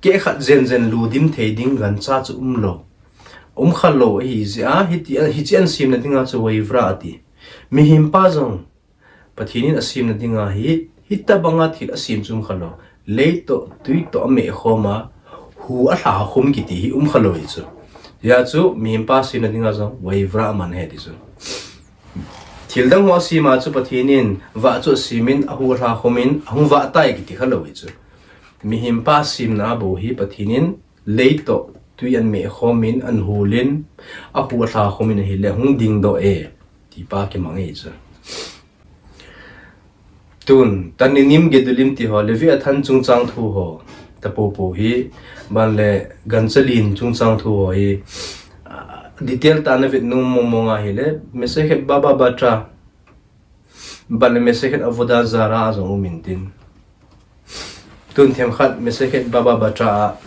keh khat jen jen lu dim thei ding gancha chu umlou. Umkha lou ahi jeh a, hiti, hiche asemna dinga chu Vayivra ati. Mihem pa jong, Pathen in asemna dinga hi, hitabanga thil asem chu umkha lou. Lei toh, tui toh ameh khom a, hu alha khum kiti hi umkha lou ahi chu. Hijeh chun, mihem pa asemna dinga jong, Vayivra aman ahi ti chu. Thil dang ho asem a chu Pathen in, vah chu asem in, ahu alha khum in, ahung vah tai kiti kha lou ahi chu. Mihem pa asemna a bou hi Pathen in, lei toh, tui ameh khom in, ahul in, ahu alha khum in ahile, hung dingdoh e, ti pa kimang ahi chu. Tun, Taninim Gedolim ti ho, Leviathan chungchang thu ho, tapopo hi, ban le gancha len chungchang thu ho hi, ah, detail tah a na vet nom mong mong ahile, Masechet Baba Batra, ban le Masechet Avodah Zarah a jong um in tin. Tun themkhat Masechet Baba Batra a,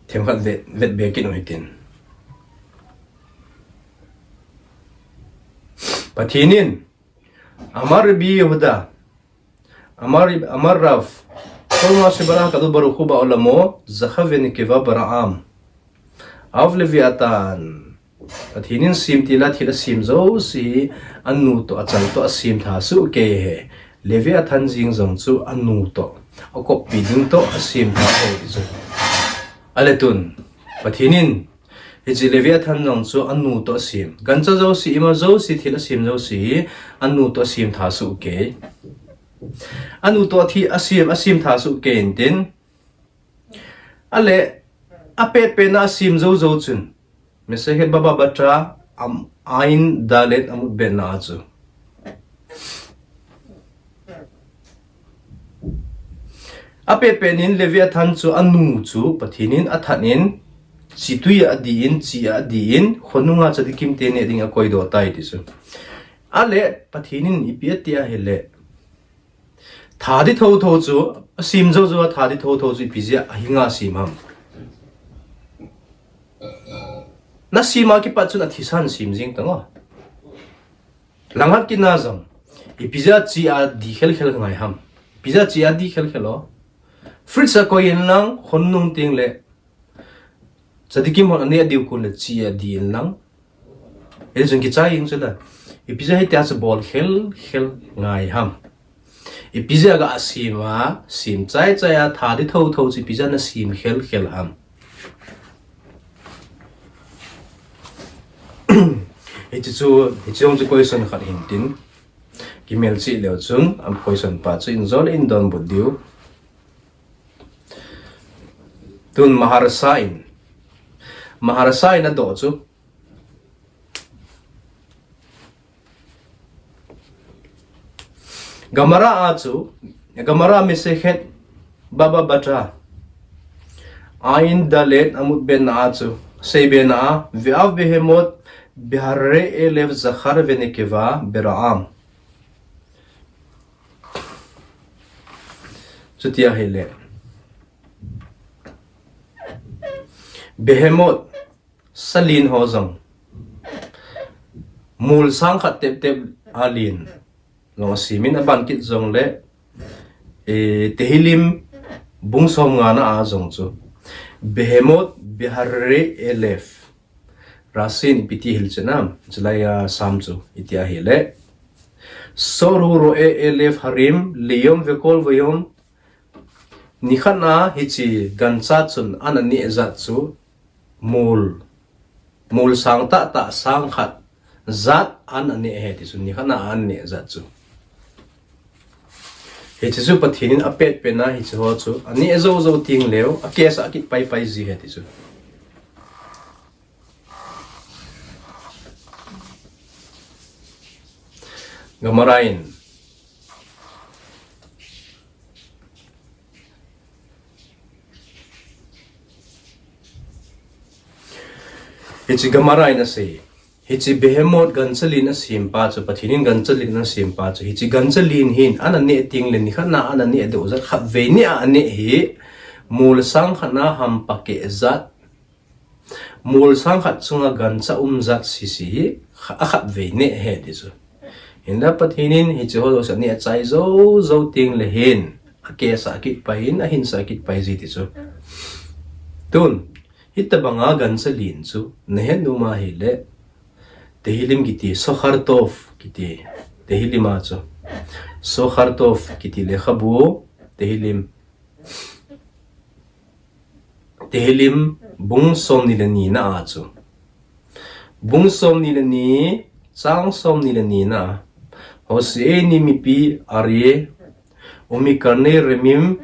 themkhat vet, vet be kit u hitin. Pathen in, Amar Rabbi Yehuda, Amar, Amar Rav, Kol ma shebarah HaKadosh Baruch Hu ba'olamo, zachar venekeva bara'am. Av Leviathan. Pathen in sem tila thil asem jouse hi, anu toh achal toh asem tha sukei ahi. Leviathan jeng jong chu anu toh, akoppi ding toh asem tha ahi ti chu. Ale tun, Pathen in, hiche Leviathan jong chu anu toh asem. Gancha jouse, ima jouse thil asem jouse hi, anu toh asem tha sukei. Anu toh thi asem, asem tha sukei in tin. Ale, apet pet na asem jou jou chun. Masechet Baba Batra, am, Ayin Dalet amud bet na a chu. Apet pet in Leviathan chu anu chu Pathen in athat in, chitui a adih in, chi a adih in, khonunga tzadikim te neh ding akoidoh tai ti chu. Ale, Pathen in ipi ati ahile. Tha di thotho chu, asem jou jou a tha di thotho chu ipi jeh a hinga asem ham. Na sem a kipat chun athisan sem jing tang o. Langhat kit na jong, ipi jeh a chi a di khel khel ngai ham. Ipi jeh a chi a di khel khel o. Fridge a koi in lang, khonung teng le. Tzadikim hon aneh diu kon le chi a di in lang. Hichun kichai jing chu la. Ipi jeh a hitia chu bol khel khel ngai ham. Ipi jeh a ga asem a, sem chai chai a, tha di thotho chu ipi jeh a na sem khel khel ham. Hichu chu, hichu jong chu question khat hin tin. Kimelchih leu chun, am question pa chu in jol in donbut diu. Tun Maharsha in. Maharsha in adoh chu. Gemara a chu, Gemara Masechet Baba Batra. Ayin Dalet amud bet na a chu. Sei be na a, Ve'av behemot beharre elev zachar venekeva bera'am. Chuti ahile. Behemot, sa len ho jong. Mol sang khat tep tep a len. Jong asem in aban kit jong le. Eh, Tehillim bung som nga na a jong chu. Behemot beharre elev. Rashi in ipi ti hilchen am, chulai a Sam chu, iti ahile. Soru ro'e elev harim, liyom vekol vayom, nikhat na hiche gancha chun ana neh jat chu, mol, mol sang tah tah sang khat, jat an aneh ahi ti chu, nikhat na an neh jat chu. Hiche chu Pathen in apet pet na hiche ho chu aneh jou jou teng leu akehsah kit pai pai ji ahi ti chu. Gemara in Hiche Gemara in asei. Hiche Behemoth gancha lin asem pa chu, Pathen in gancha lin asem pa chu, hiche gancha lin hin an aneh teng le nikhat na an aneh doh jat, khatvei neh a aneh hi mol sang khat na hampa keh jat, mol sang khat chunga gancha um jat sisi hi kha-, akhatvei neh ahi ti chu. Hinla Pathen in hiche ho jouse aneh achai jou jou teng le hin akehsah kit pai in, ahinsah kit pai ji ti chu. Tun, hitabanga gancha lin chu nahet nom ahile, Tehillim kiti, Sohar Tov kiti, Tehillim a chu. Sohar Tov kiti lekhabu, Tehillim. Tehillim bung somni le ni na a chu. Bung somni le ni, chang somni le ni na a. Hoshe'eni mipi aryeh, umikarnei remim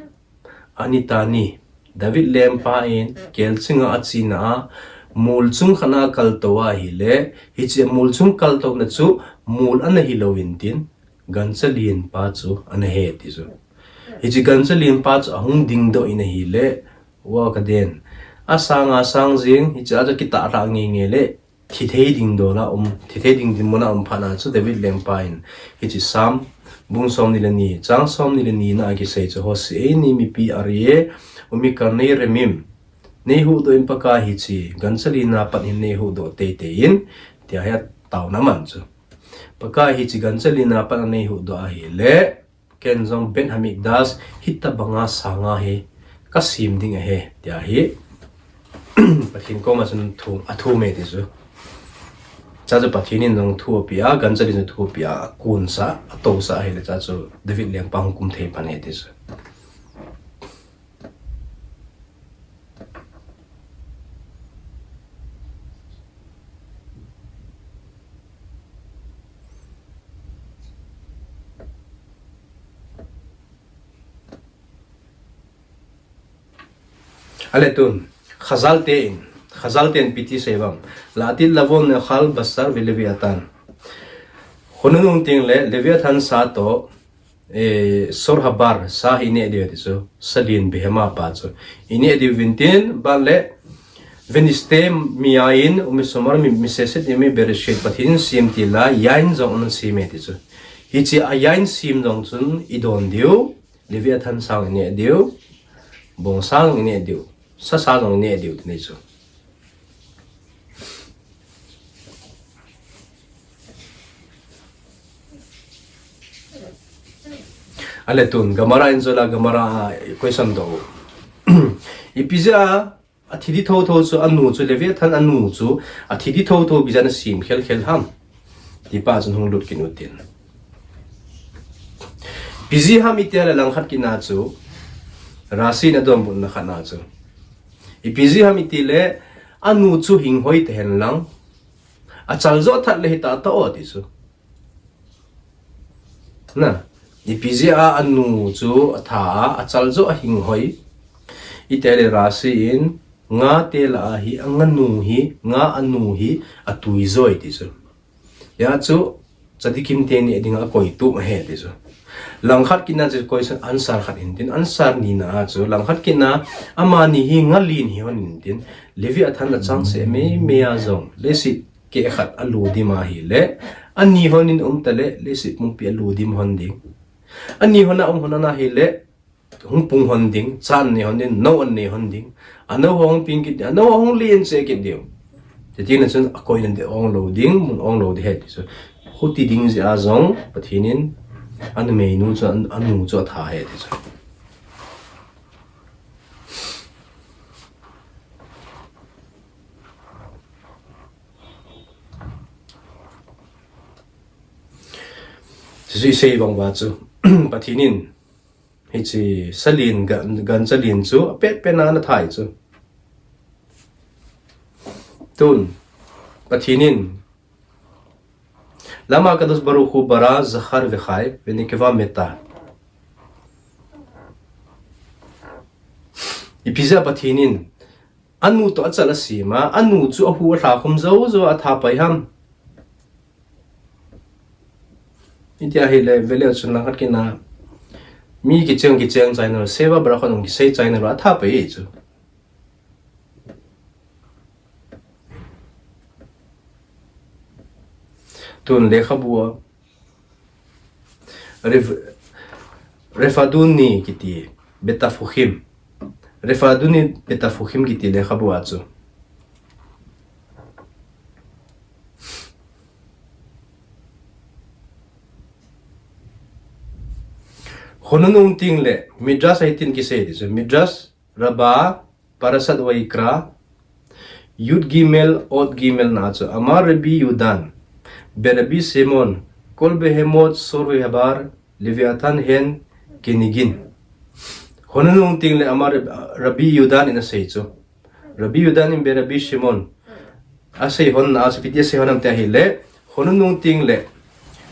anitani. David lengpa in kelching a achena a, mol chung khat na akaltou ahile, hiche mol chung kaltouna chu mol ana hilou intin, gancha lin pa chu ana ahi ti chu. Hiche gancha lin pa chu ahung dingdoh in ahile, wa kaden. Asang asang jing, hiche a chu kitah lha nge nge le, thithei ding dol a um, thithei ding dinmun a um phat na chu David lengpa in hiche Psalm bung somni le ni, chang somni le ni na a kisei chu, Hoshe'eni mipi aryeh, umikarnei remim. Nei huhdoh in Pakai, hiche gancha lin a pat hin nei huhdoh teitei in, tia hi ataona man chu. Pakai, hiche gancha lin a pat a nei huhdoh ahile, ken jong Beit Hamikdash hitabanga sanga hi kasem ding ahi, tia hi Pathen koma chun thu, athum e ti chu. Chua chu Pathen in jong thu apeh a, gancha lin jong thu apeh a, akunsah, atousah ahile chua chu David lengpa hung kum thei pan e ti chu. Ale tun, Chazal te in, Chazal te in ipi ti asei uvem. La'atid lavo ne'echal basar ve'leviatan. Khonung nung teng le Leviathan sa toh, eh, Sor Habar sa hi ineh diu ti chu, sa lin Behema pa chu. Ineh diu vintin, ban le, Venishte miyayin umisomar mi-, miseset yemei Bereshit, Pathen in asem til a, yayin jong ana sem e ti chu. Hiche a yayin sem jong chun idon diu, Leviathan sa jong ineh diu, bong sa jong ineh diu, sa sa jong ineh diu ti nei chu. Ale tun, Gemara in jong la, Gemara a question doh. Ipi jeh a, athi di thotho chu anu chu, Leviathan anu chu, athi di thotho ipi jeh a ana sem khel khel ham. Ti pa chun hung lut kit utin. Ipi jeh ham iti le langkhat kit na chu, Rashi in adonbutna khat na chu. Ipi jeh ham iti le, anu chu hinghoi tahen lang, achal joh that le hita tao ti chu. Na, ipi jeh a anu chu atha a, achal joh ahinghoi. Iti le Rashi in, nga te lah a hi, anganu hi, nga anu hi, atui joi ti chu. Hia chu, tzadikim teni dinga akoi tup ahi ti chu. Langkhat kit na chu question answer khat hintin, answer ni na a chu, langkhat kit na, amani hi nga lin hi hon intin, Leviathan a chang se mei mei a jong, leiset keh khat alu dim ahile, ani hon in um ta le, leiset pumpi alu dim hon ding. Ani hon a um hon ana hile, hung pung hon ding, cha an nei hon ding, nou an nei hon ding. Anou ho hung ping kit ding, anou ho hung lin che kit ding. Chuti na chun akoi nan ding ong lou ding, mun ong lou ding ahi ti chu. Huti ding jeh a jong, Pathen in, anumeinu chu, an, anu chu atha ahi ti chu. Chuchu isei bang uva chu, Pathen in, hiche sa lin, gan, gancha lin chu, apet pet na ana thai chu. Tun, Pathen in, Lama Kadosh Baruch Hu bara Zachar vechai, Venekeva meta. Ipi jeh a Pathen in anu toh achal asem a, anu chu ahu alha khum jou jou a athapai ham? Itia ahile, vele chun langkhat kit a, mi kicheng kicheng chai nalou, seva bara khon hung kisei chai nalou, athapai e chu. Tun lekhabu a, Ref-, Refaduni kiti, Betafuchim. Refaduni Betafuchim kiti lekhabu a chu. Chonunung teng le, Midrash a hitin kisei ti chu, Midrash Rabbah, Parashat Vayikra, Yud Gimel, Ot Gimel na chu, Amar Rabbi Yudan, Berabbi Shimon, Kol Behemot Sor Vehabar, Leviathan Hen Kenigin. Chonunung teng le Amar Rab-, Rabbi Yudan in asei chu. Rabbi Yudan in Berabbi Shimon asei hon na chu, ipi ti asei hon ham ti ahile, chonunung teng le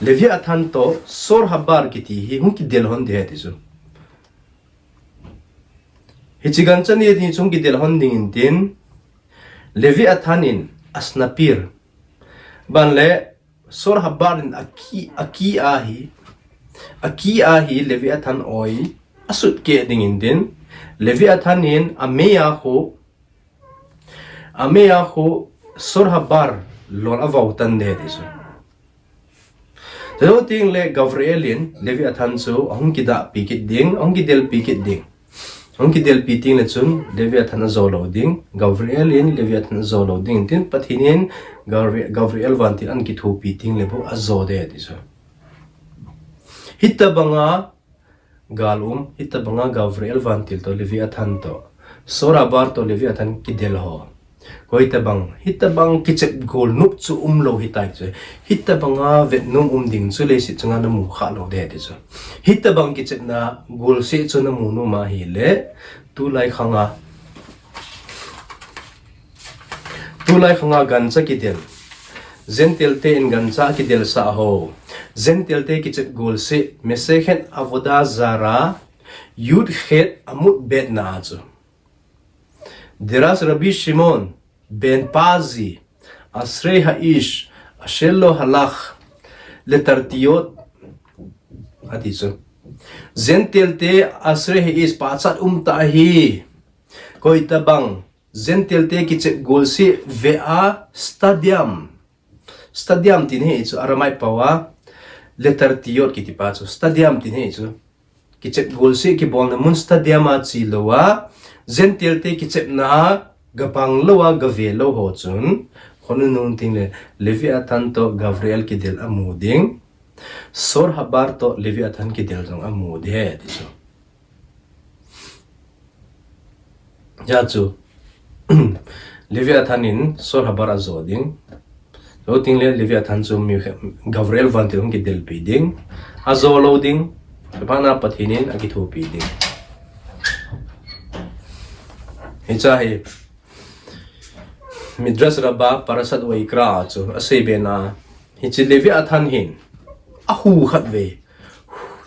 Leviathan toh Sor Habar kiti hi hung kidel hon ding ahi ti chu. Hiche gancha ni ni chu hung kidel hon ding in tin, Leviathan in Asnapir. Ban le Sor Habar in aki, aki a hi, aki a hi Leviathan oi asut keh ding in tin, Leviathan in amei a khu, amei a khu Sor Habar lol avau tan ding ahi ti chu. Chuteng le Gabriel in Leviathan chu ahung kidahpi kit ding, ahung kidelpi kit ding. Ahung kidelpi teng le chun Leviathan ajo lou ding, Gabriel in Leviathan ajo lou ding, tin Pathen in Gabri-, Gabriel vantil ana kithopi teng le bou ajo ding ahi ti chu. Hitabang a gal um, hitabang a Gabriel vantil toh Leviathan toh, Sor Habar toh Leviathan kidel ho. Koi tabang, hitabang kichep gol nop chu umlou hitai chu. Hitabang a vetnom um ding chu leiset chunga namu khalou ding ahi ti chu. Hitabang kichepna golseh chu namu nom ahile, tulai khang a, tulai khang a gancha kidel, Gentile te in gancha kidelsah ho, Gentile te kichep golseh, Masechet Avodah Zarah, Yud Chet Amud Bet na a chu. Diras Rabbi Shimon ben Pazi, Ashrei Haish Asher Lo Halach Letartiot, ati chu. Gentile te Ashrei Haish pachat um tah ahi. Koi tabang Gentile te kichep golseh ve a stadium. Stadium tin hi chu Aramaic pao a, Letartiot kiti pa chu. Stadium tin hi chu. Kichep golseh kibolna mun stadium a che lou a, Gentile te kichepna a gapang lou a gave lou ho chun, chonunung teng le Leviathan toh Gabriel kidel amu ding, Sor Habar toh Leviathan kidel jong amu ding ahi ti chu. Hijeh chun Leviathan in Sor Habar ajo ding. Chuteng le Leviathan chu mi khe-, Gabriel vantil hung kidelpi ding. Ajo lou ding. Chuphat na Pathen in akithopi ding. Hiche hi Midrash Rabbah Parashat Vayikra a chu asei be na. Hiche Leviathan hin ahu khatvei,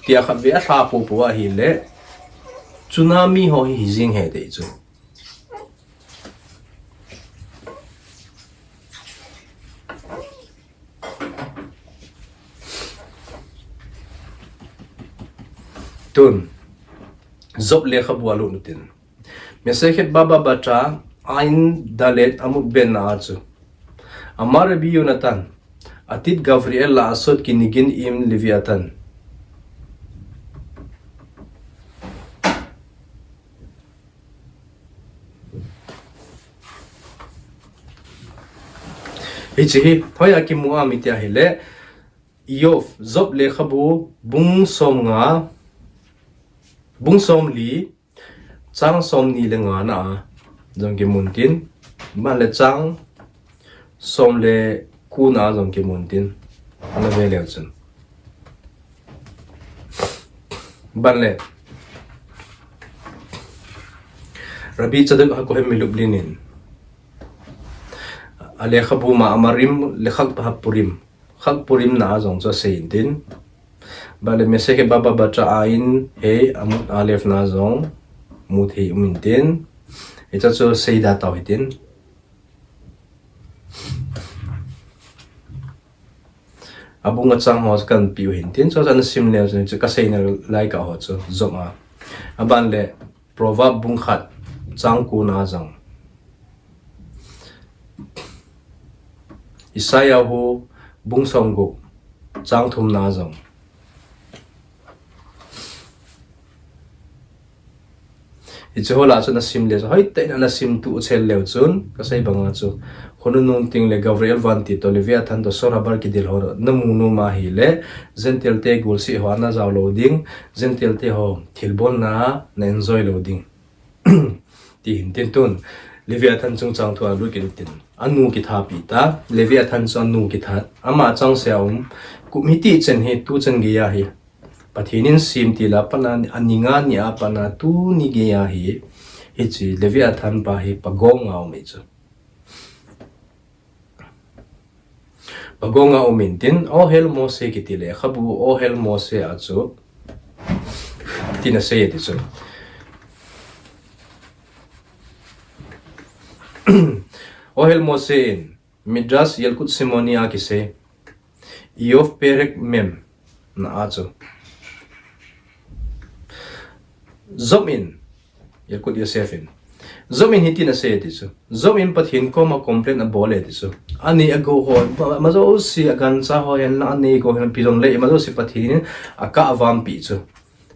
tia khatvei alha popo ahile, tsunami ho hi hijing ahi ti chu. Tun, Job lekhabu a lut u tin. Masechet Baba Batra, Ain Dalet Amud Bet na a chu. Amar Rabbi Yonatan, Atid Gabriel La'asot Kinigin im Leviathan. Hiche hi, hoiya kimu ham iti ahile, Job, Job lekhabu, bung som nga, bung som li, chang som ni le nga na a jong kimun tin, ban le chang som le ko na a jong kimun tin, ana ve leu chun. Ban le, Rabbi Tzadok HaKohen MeLublin in, a lekhabu Ma'amarim le Chag HaPurim, Chag Purim na a jong chu asei intin. Bale Mesechet Baba Batra Ayin, hei Amud Aleph na jong mu thei um intin. Hiche chu seida tau hitin. Abung achang ho chu kahin pe u hintin, chu chu ana sim leu chun chu kaseina lai kah ho chu jom a. Aban le Proverb bung khat chang ko na jong. Isaiah hu bung somgup chang thum na jong. Hiche ho lah chun asim le chu, hoitah in ana sim tu chel leu chun, kasei banga chu, khonung nung ting le Gabriel vantil toh, Leviathan toh, Sor Habar kidel ho, namu nom ahile, Gentile te golseh ho ana jao lou ding, Gentile te ho thilbolna na enjoy lou ding. Ti hintin tun, Leviathan chungchang thu a lut kit intin. Anu kithat pi ta, Leviathan chu anu kithat, ama changseh a um, kum hiti chen hi, tu chen geiya hi. Pathen in sem til a pat a, ani nga ni a pat a tuni geiya hi, hiche Leviathan pa hi pagong a um e chu. Pagong a um intin, Ohel Moshe kiti lekhabu, Ohel Moshe a chu, tin asei e ti chu. Ohel Moshe in, Midrash Yalkut Simoni a kisei, Iyov Perek Mem na a chu. Job in, Yalkut Yosef in. Job in hitin asei e ti chu. Job in Pathen koma complain abol e ti chu. Anei agou ho, ma, ma jouse agancha ho hen lang anei agou hen lang ipi jong le, ma jouse Pathen in akah avam pi chu.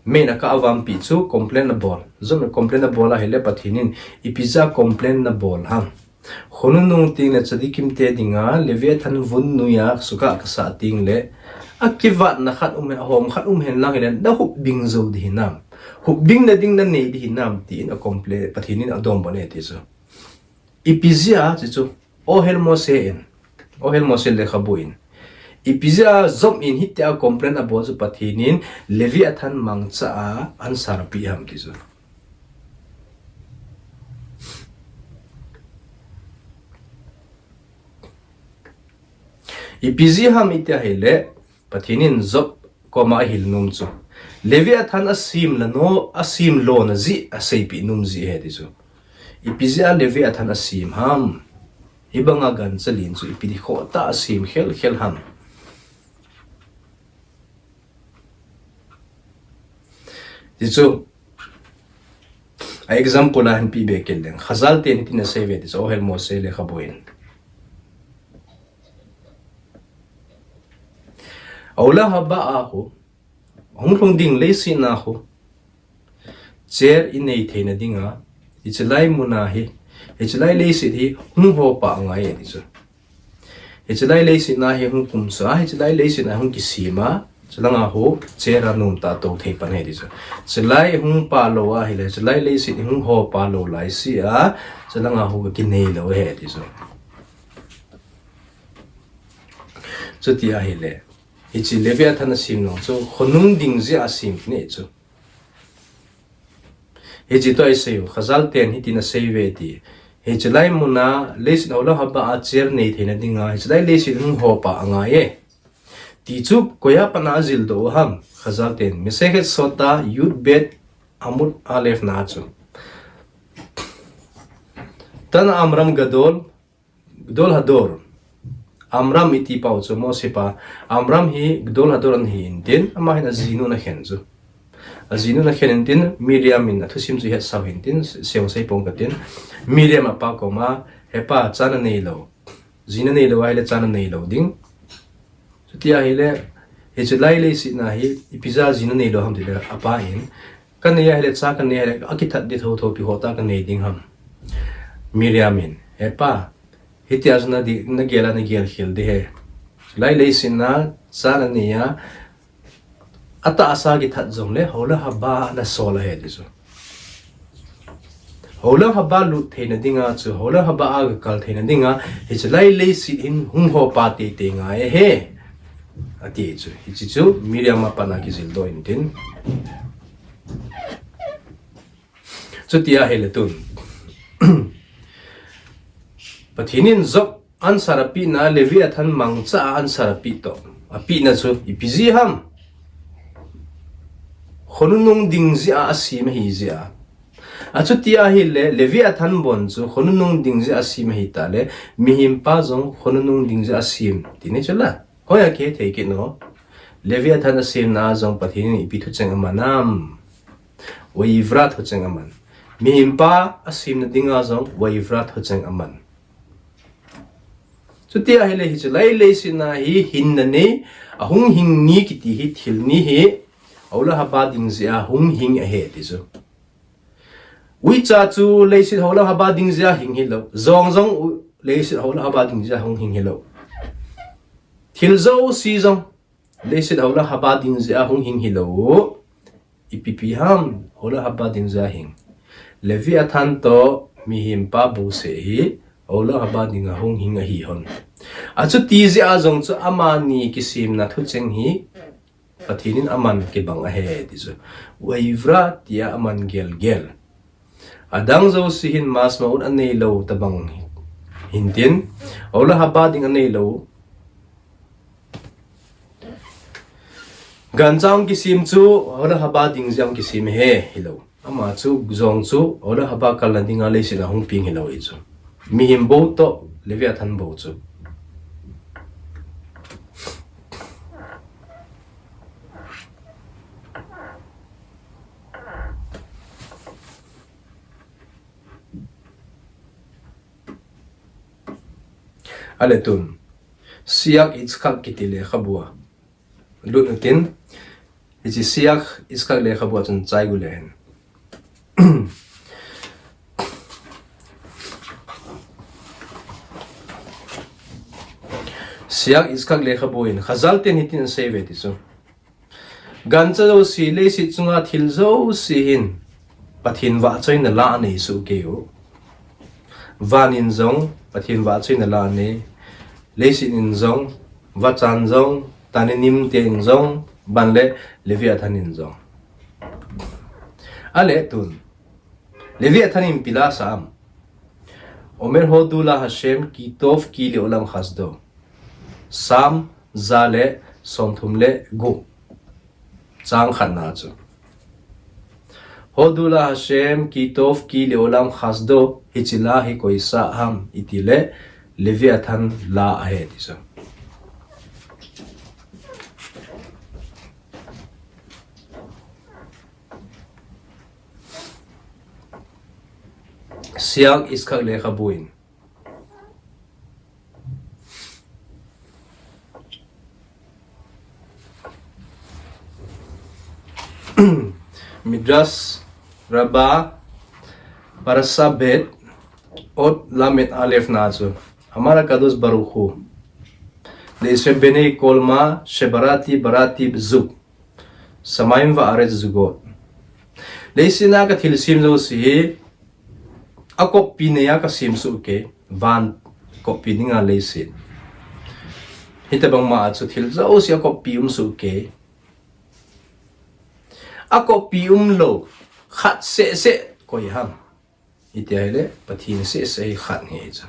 Mei in akah avam pi chu complain abol. Job in complain abol ahile Pathen in ipi jeh a complain nabol ham. Khonung nung ting le tzadikim te dinga, Leviathan vun noiya suka kasah ting le, akivatna khat um hen, ahom khat um hen lang hile, nahupbing jou ding hinam. Hupbing na ding nanei ding hinam, tin a complain, Pathen in adonbut e ti chu. Ipi jeh a, ti chu, Ohel Moshe in, Ohel Moshe lekhabu in. Ipi jeh a Job in hitia complain abol chu Pathen in Leviathan mangcha a answer ape ham ti chu. Ipi jeh ham iti ahile, Pathen in Job koma ahil nom chu. Leviathan asem lona, asem lona jeh aseipeh nom jeh ahi ti chu. Ipi jeh a Leviathan asem ham. Hibanga gancha len chu ipi ding khoh tah a asem khel khel ham. Ti chu, a example a hin pe be kit leng. Khazal ten hitin asei ve ti chu, Ohel Moshe lekhabu in. Olam haba a khu, hung lhung ding leiset a khu, cher inei theina dinga, hichelai muna hi, hichelai leiset hi hung hopa angai e ti chu. Hichelai leiset a hi hung kumsa, hichelai leiset a hung kisem a, chelanga khu cher a nomtah a tou thei pan ahi ti chu. Chelai hung pa lou ahile, chelai leiset hi hung hopa lou laise a, chelanga khu kinei lou ahi ti chu. Chuti ahile, hiche Leviathan asem jong chu, khonung ding jeh a asem ahi chu. Hiche toh isei u, Khazal ten hitin asei ve ti. Hichelai muna, leiset olam haba a cher nei theina dinga, hichelai leiset hung hopa angai e. Ti chu, koiya pat a ajildoh u ham, Khazal ten. Masechet Sota, Yud Bet, Amud Aleph na chu. Tana Amram Gadol, Gdol Hador. Amram iti pa u chu Moshe pa. Amram hi Gdol Hador ana hi intin, ama hin ajinu ana khen chu. Ajinu ana khen intin, Miriam in athusim chu ihetsau hintin, seisei pong katin. Miriam apa koma, hepa, cha nanei lou. Ji nanei lou ahile cha nanei lou ding. Chuti ahile, hichelai leiset a hi, ipi jeh a ji nanei lou ham tile, apa in. Kanei ahile, cha kanei ahile, akithat ding thotho ipi hohtah kanei ding ham. Miriam in, hepa, hitia chu nadi, nagel a nagel khel ding ahi. Lai leiset a, cha nanei a, atahsa kithat jongle, olam haba nasol ahi ti chu. Olam haba lut theina dinga chu, olam haba a gakal theina dinga, hichelai leiset hin hung hopa teitei ngai ahi. Ati chu, hiche chu, Miriam a pat a kijildoh intin. Chuti ahile tun. Pathen in Job answer apehna, Leviathan mangcha a answer apeh toh. Apehna chu ipi jeh ham? Khonunung ding jeh a asem ahi jeh a. Achuti ahile, Leviathan bon chu khonunung ding jeh a asem ahitah le, mihempa jong khonunung ding jeh a asem, tina chu la. Hoiya kihethei kit nom? Leviathan asemna a jong Pathen in ipi thucheng aman am? Vayivra thucheng aman. Mihempa asemna dinga jong Vayivra thucheng aman. Chuti ahile hiche lai leiset a hi hinna ni, ahung hing ni kiti hi thil ni hi, Olam Haba ding jeh a hung hing ahi ti chu. Uicha chu leiset Olam Haba ding jeh a hing hilou. Jong jong u-, leiset Olam Haba ding jeh a hung hing hilou. Thil jouse jong leiset Olam Haba ding jeh a hung hing hilou. Ipi pi ham, Olam Haba ding jeh a hing? Leviathan toh mihempa bouseh hi Olam Haba ding a hung hing ahi hon. Achuti jeh a jong chu amani kisemna thucheng hi Pathen in aman kibang ahi ti chu. Vayivra tia aman gelgel. Adang jouse hin masmaut aneilou tabang hintin, Olam Haba ding aneilou. Gancha kisem chu Olam Haba ding jeh a kisem ahi, hilou. Ama chu jong chu Olam Haba kalna dinga leiset a hung peng hilou ahi chu. Mihem bou toh, Leviathan bou chu. Ale tun, Seach Ha'atzot kiti lekhabua lut utin, hiche Seach Ha'atzot lekhabua chun chai gu le hen. Seach Ha'atzot lekhabu in Chazal ten hitin asei uve ti chu. Gancha jouse, leiset chunga thil jouse hin Pathen vahchoina la anei soh kei u. Van in jong Pathen vahchoina la anei, leiset in jong, vachan jong, Tananim te in jong, ban le Leviathan in jong. Ale tun, Leviathan in ipi la asah am? Omer hodu la Hashem ki tov ki leolam chasdo. Sam ja le somthum le gup, chang khatna chu. Hodu la Hashem ki tov ki leolam chasdo, hiche la hi koi sa ham iti le, Leviathan la ahi ti chu. Seach Ha'atzot lekhabu in. Midrash Rabbah, Parasha Bet, Ot Lamed Alef na chu. Amar Kadosh Baruch Hu, Leishe bene kolma shebarati barati bzug. Shamayim va'aretz zugot. Leiset a kathilsem jouse hi, akoppi neiya kasem soh kei, van koppi dinga leiset. Hitabang ma a chu thil jouse akoppi um soh kei. Akoppi umlou, khat seh seh koi ham. Iti ahile, Pathen seh seh hi khat ahi chu.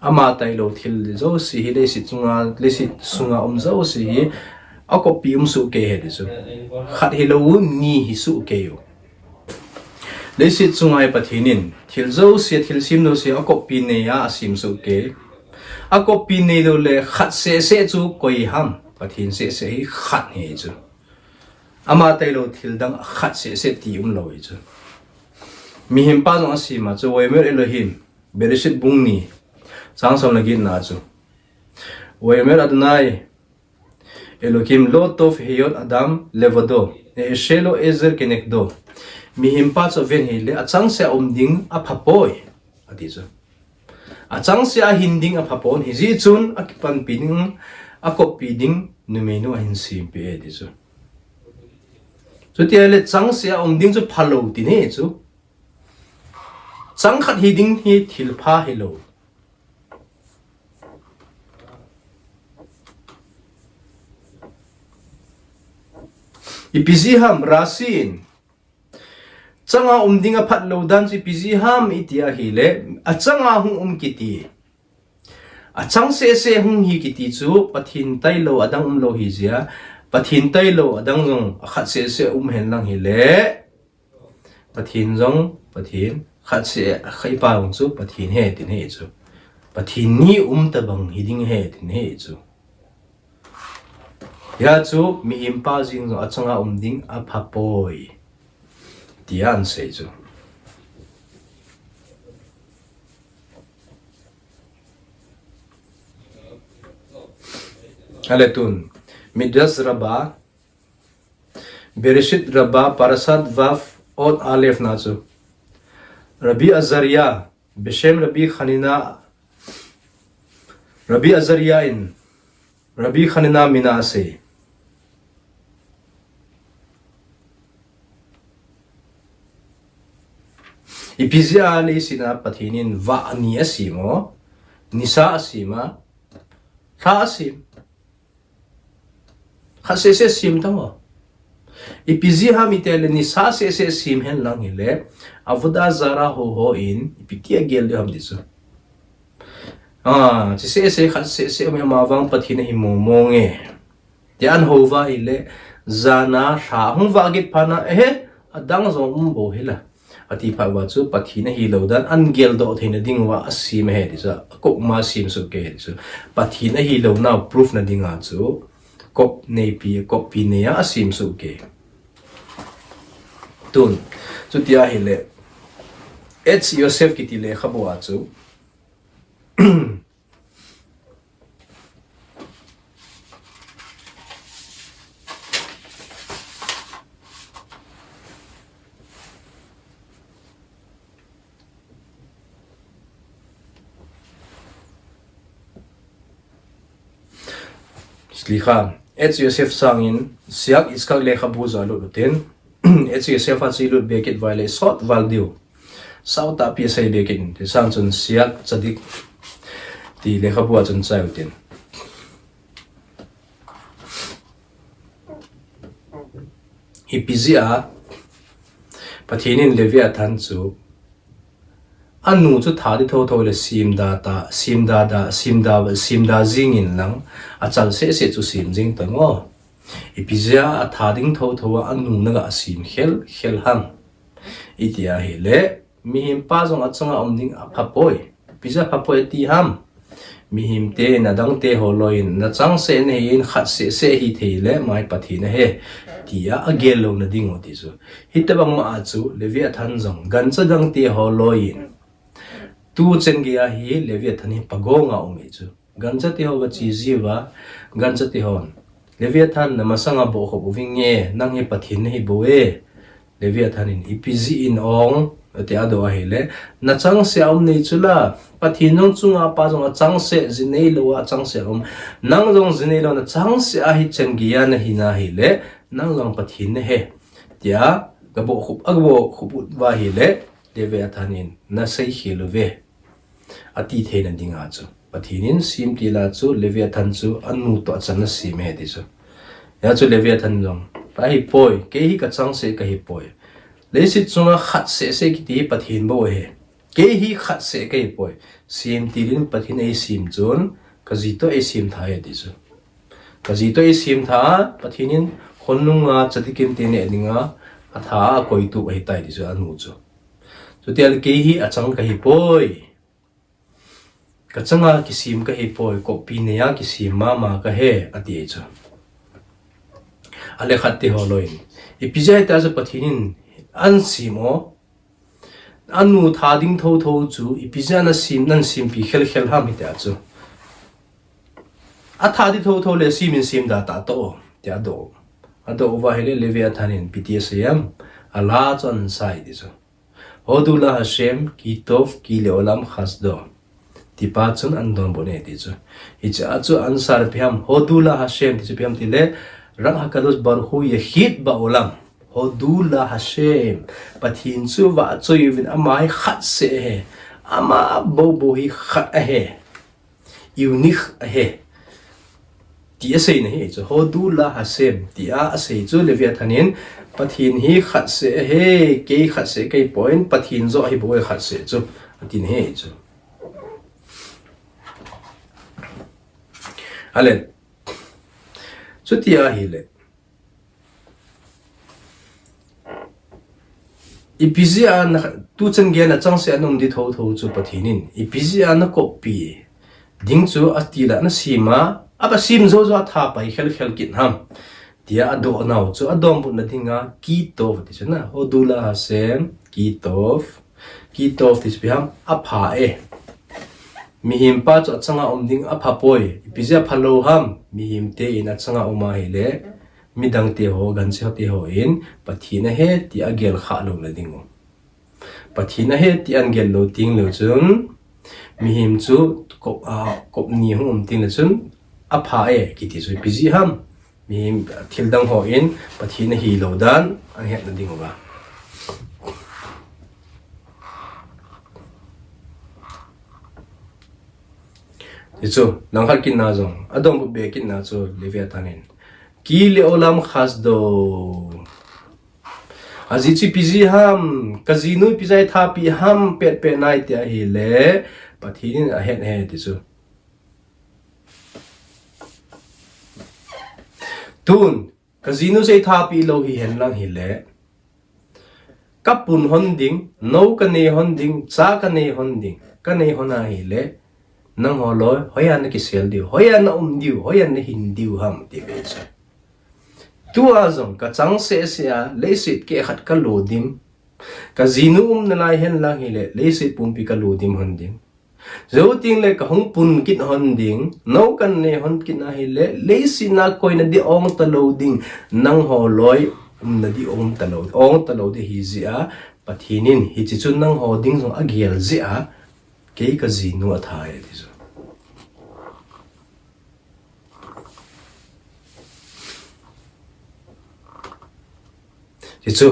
Ama tailou thil jouse hi leiset chunga, leiset sunga um jouse hi, akoppi um soh kei ahi ti chu. Khat hilou u, ni hi soh kei u. Leiset chunga hi Pathen in, thil jouse, thilsem jouse, akoppi neiya asem soh kei. Akoppi neilou le khat seh seh chu koi ham, Pathen seh seh hi khat ahi chu. Ama tailou thil dang khat seh seh ti umlou ahi chu. Mihempa jong asem a chu, Vayomer Elohim, Bereshit bung ni, chang som le get na chu. Vayomer Adonai Elohim lo tov heyot adam levado, e'eshe lo ezer kenegdo. Mihempa chu aven hile, achangseh a um ding apha poi, ati chu. Achangseh a hin ding apha pon, hijeh chun akipanpi ding, akoppi ding, numeinu ahin sempeh e ti chu. Chuti ahile changseh a um ding chu phalou tina ahi chu. Chang khat hi ding hi thil pha hilou. Ipi jeh ham, Rashi in. Changa um ding aphat lou dan chu ipi jeh ham iti ahile, achanga hung um kiti. Achang seh seh hung hi kiti chu Pathen tailou adang umlou hi jeh a, Pathen tailou adang jong akhat seh seh um hen lang hile, Pathen jong Pathen, khat seh khat pa jong chu Pathen ahi tin ahi chu. Pathen ni um tabang hi ding ahi tin ahi chu. Hia chu mihem pa jeng jong achanga um ding apha poi, tia asei chu. Ale tun, Midrash Rabbah, Bereshit Rabbah, Parashat Vav, Ot Alef na chu. Rabbi Azariah, Beshem Rabbi Hanina, Rabbi Azariah in, Rabbi Hanina mina asei. Ipi jeh a leiset a Pathen in vah ni asem o, nisa asem a, lha asem. Khat seh seh sem tang o. Ipi jeh ham itile nisa seh seh sem hen lang hile, Avodah Zarah ho ho in, ipi ti agel diu ham ti chu. Ah, chi seh seh khat seh seh um hi ama vang Pathen ahi mong mong e. Tia ahou uva ahile, jan a lha hung vah kit phat na, ehe, adang jong um bou hila. Ati phat uva chu Pathen ahilou dan ageldoh theina ding uva asem ahi ti chu, akop ma asem soh kei ti chu. Pathen ahilou na proof na dinga chu, kop neipi, koppi nei a asem soh kei. Tun, chuti ahile, Etz Yosef kiti lekhabu a chu, Slicha, Etz Yosef sangin, Siak Yitzchak lekhabu jong lut utin, Etz Yosef a chu ilut be kit uva ahile, sot val diu. Sao tahpi asei be kit in, ti sang chun Siak Tzadik ti lekhabu a chun chai utin. Ipi jeh a Pathen in Leviathan chu anu chu that ding thotho le sem da ta, sem da da, sem da, sem da jing in lang achal seh seh chu sem jing tang o. Ipi jeh a that ding thotho a anu na ga sem khel khel ham. Iti ahile, mihem pa jong achanga um ding apha poi. Ipi jeh a apha poi ati ham. Mihem te in adang te ho loi in, na chang seh na hi in khat seh seh hi thei le, ama hi Pathen ahi, tia agel lou na ding u ti chu. Hitabang ma a chu, Leviathan jong, gancha dang te ho loi in. Tu chen gei a hi, Leviathan hi pagong a um e chu. Gancha te ho va chi jiu va, gancha te hon. Leviathan na masang a bohkhup uving e, nang hi Pathen na hi bou e. Leviathan in ipi jeh in ong, ati a doh ahile, na chang seh a um nei chu la, Pathen jong chunga pa jong achang seh, ji neilou a achang seh a um. Nang jong ji neilou na chang seh a hi chen gei a na hi na hile, nang jong Pathen na hi. Tia, ga bohkhup, aga bohkhup uva ahile, Leviathan in na sei khel uve. Ati theina dinga chu. Pathen in sem tila chu Leviathan chu anu toh achal na sem ahi ti chu. Hia chu Leviathan jong, ka hi poi, kei hi ka chang seh ka hi poi. Leiset chunga khat seh seh kiti hi Pathen bou ahi. Kei hi khat seh ka hi poi. Sem til in Pathen ei sem chun, ka ji toh ei sem tha ahi ti chu. Ka ji toh ei sem tha, Pathen in khonung a tzadikim te neh dinga, atha a koitup ahi tai ti chu anu chu. Chuti ahile kei hi achang ka hi poi. Ka changa kisem ka hi poi, koppi nei a kisem mama ka hi, ati chu. Ale khat te ho loi in. Ipi jeh a tia chu Pathen in ana sem o. Anu that ding thotho chu, ipi jeh a na sem, na sempi khel khel ham hitia chu. Athat ding thotho le sem in sem da ta toh, tia adoh. Adoh uva ahile Leviathan in ipi ti asei em. Ala chu ana sai ti chu. Hodu la Hashem, ki tov, ki leolam chasdo. Tipa chun ana donbut e ti chu. Hiche a chu answer ipi ham, Hodu la Hashem, ti chu ipi ham tile, Rak Hakadosh Baruch Hu Yechid Baolam. Hodu la Hashem. Pathen chu vahchoi uvin, ama hi khat seh ahi. Ama bou bou hi khat ahi. Unique ahi. Ti asei na hi chu. Hodu la Hashem. Tia asei chu Leviathan in Pathen hi khat seh ahi. Kei khat seh ka hi poi, Pathen joh ahi bou e khat seh chu. Ati na hi chu. Alen. Chuti ahile. Ipi jeh a na, tuchan gei a changseh a na um di thotho chu Pathen in ipi jeh a na koppi ding chu ati la na sem a, a ba sem jou jou a tha pai khel khel kit ham. Tia a doh nau chu a donbutna dinga, ki tov ti chu na, Hodulah Hashem, ki tov, ki tov ti chu ipi ham, a pha e. Mihem pa chu a changa um ding a pha poi, ipi jeh a pha lou ham, mihem te in a changa um ahile, midang te ho, gancha ho te ho in, Pathen ahi ti a gel kha lou na ding u. Pathen ahi ti an gel lou teng leu chun, mihem chu kop, a, kop ni hung um teng leu chun, a pha e, kiti chu ipi jeh ham. Mihem thil dang ho in, Pathen ahi lou dan, a het na ding u va. Ti chu, langkhat kit na jong, a donbut be kit na chu, Leviathan in. Ki leolam chasdo. Ajeh chu ipi jeh ham, ka jinu ipi jeh a eithapi ham, pet pet nai ti ahile, Pathen in a het e ti chu. Tun, ka jinu chu eithapi lou hi hen lang hile. Ka pun hon ding, nou ka nei hon ding, cha ka nei hon ding, ka nei hon ahile. Nangho loi, hoiya na kisel diu, hoiya na um diu, hoiya na hin diu ham ti be chu. Tua jong ka changseh seh a, leiset keh khat ka lo dim. Ka jinu um nalai hen lang hile, leiset pumpi ka lo dim hon ding. Jou teng le ka hung pun kit hon ding, nou ka nei hon kit ahile, leiset na koi na di ong ta lou ding, nangho loi, um na di ong ta lou, ong ta lou di hi jeh a, Pathen in, hichi chu nangho ding jong a gel jeh a, kei ka jinu a tha e ti chu. Ti chu,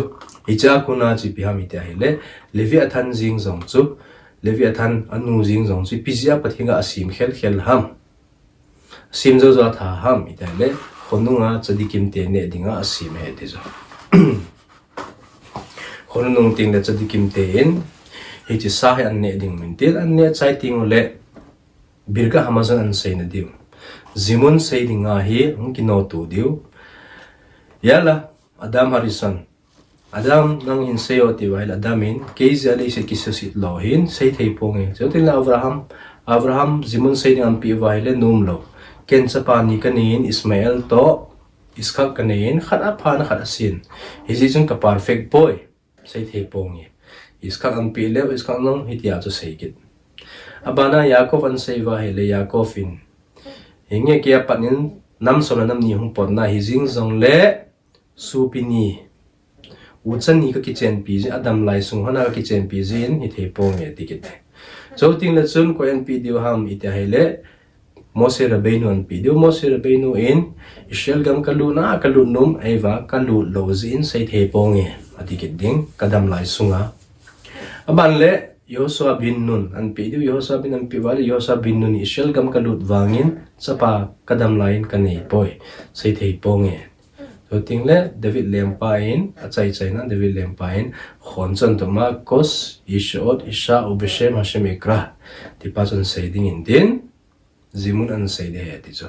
hiche a kona chu ipi ham iti ahile, Leviathan jeng jong chu, Leviathan a nu jeng jong chu, ipi jeh a Pathen in a sem khel khel ham. Sem jou jou a tha ham iti ahile, khonunga Tzadikim te neh dinga a sem e ti chu. Khonung teng le Tzadikim te in, hiche sa hi an neh ding min tin, an neh chai teng u le, Birkat Hamazon an sei na diu. Zimun sei dinga hi, hung kino tu diu. Yalla, Adam Harishon. Adam, nang hin sei o ti uva ahile, Adam in, kei jeh a leiset kisuhset lou hin, sei thei ponge. Jou teng le Abraham, Abraham, Zimun sei ding an pe uva ahile, nom lou. Ken chapa ni ka nei in, Ishmael toh, Iskak ka nei in, khat a phan, khat a sin. Hijeh chun ka perfect poi. Sei thei ponge. Iskak an pe leu, Iskak nong hitia chu sei kit. Abana Yaakov an sei uva ahile Yaakov in. Hinge kei a pat in nam som le nam ni hung potna hi jeng jong le sopi ni. Ucha ni ka kichenpi jin, a damlai sung hon a ka kichenpi jin, hithei ponge ati kit e. Jou teng le chun koi an pe diu ham iti ahile, Moshe Rabbeinu an pe diu, Moshe Rabbeinu in, Israel gam ka lut na, ka lut nom, ahivang ka lut lou jeh in sei thei ponge, ati kit ding, ka damlai sunga. Aban le, Yehoshua bin Nun an pe diu, Yehoshua bin an pe uva le, Yehoshua bin Nun in Israel gam ka lut vangin, chapa ka damlai in ka nei poi, sei thei ponge. Jou teng le David lengpa in, a chai chaina David lengpa in, khon chon tuma Kosh, Yeshuot, Yesha, Ubeshem Hashem Ekra. Tipa chun sei ding in tin, Zimun an sei ding ahi ti chu.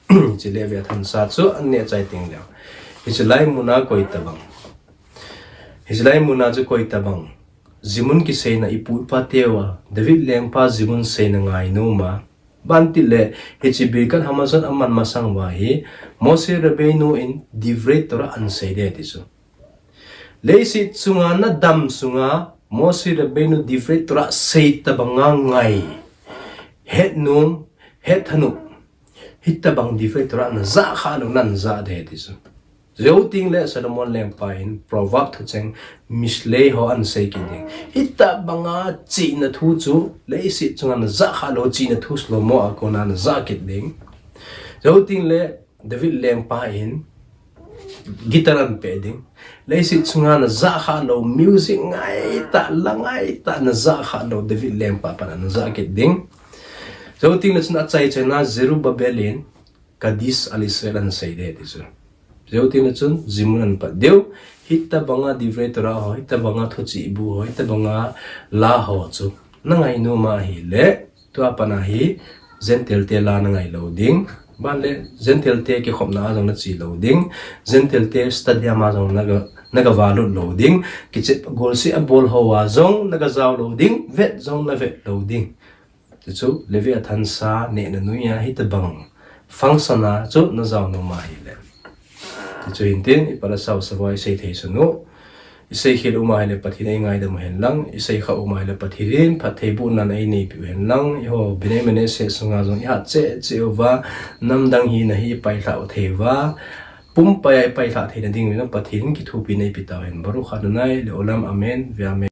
Hiche Leviathan sa chu an neh chai teng leu. Hiche lai muna koi tabang. Hiche lai muna chu koi tabang. Zimun kiseina ipu ipa teu a. David lengpa Zimun seina ngai nom a. Ban ti le, hiche Birkat Hamazon aman masang uva hi, Moshe Rabbeinu in Divrei Torah an sei ding ti chu. Leiset chunga na dam sunga, Moshe Rabbeinu Divrei Torah sei tabanga ngai. Het nom, het thanop. Hitabang Divrei Torah na ja kha lou, nan ja ding ti chu. Jou teng le Solomon lengpa in Proverb thucheng Mishlei ho an sei kit ding. Hitabanga chihna thu chu leiset chunga na ja kha lou chihna thu Solomon a kona na ja kit ding. Jou teng le David lengpa in guitar an pe ding. Leiset chunga na ja kha lou music ngai tah, la ngai tah na ja kha lou David lengpa pan na ja kit ding. Jou teng le chun a chai chaina Zerubbabel in Kaddish al Israel an sei ding ti chu. Jou teng le chun Zimun an pat diu. Hitabanga Divrei Torah ho, hitabanga thuchih bu ho, hitabanga la ho chu na ngai nom a ahile, tua pat a hi Gentile te la na ngai lou ding. Ban le Gentile te kikhopna a jong nache lou ding. Gentile te stadium a jong naga, naga valut lou ding. Kichep golseh abol ho a jong naga jao lou ding. Vet jong navet lou ding. Tichu, Leviathan sa nehna noiya hitobang function a chu najao nom ahile. Tichu hintin, ipa le sah u sava isei thei sunu. Isei khel um ahile Pathen in eingaidam u hen lang, isei kha um ahile Pathen in phattheibohna eineipiu hen lang, eiho Bnei Menashe sunga jong ihat cheh cheh uva, namdang hina hi ipailhah u thei uva, pumpai a ipailhah theina ding uvin Pathen in kithopina eipe tau hen. Baruch Adonai le'olam amen ve'amen.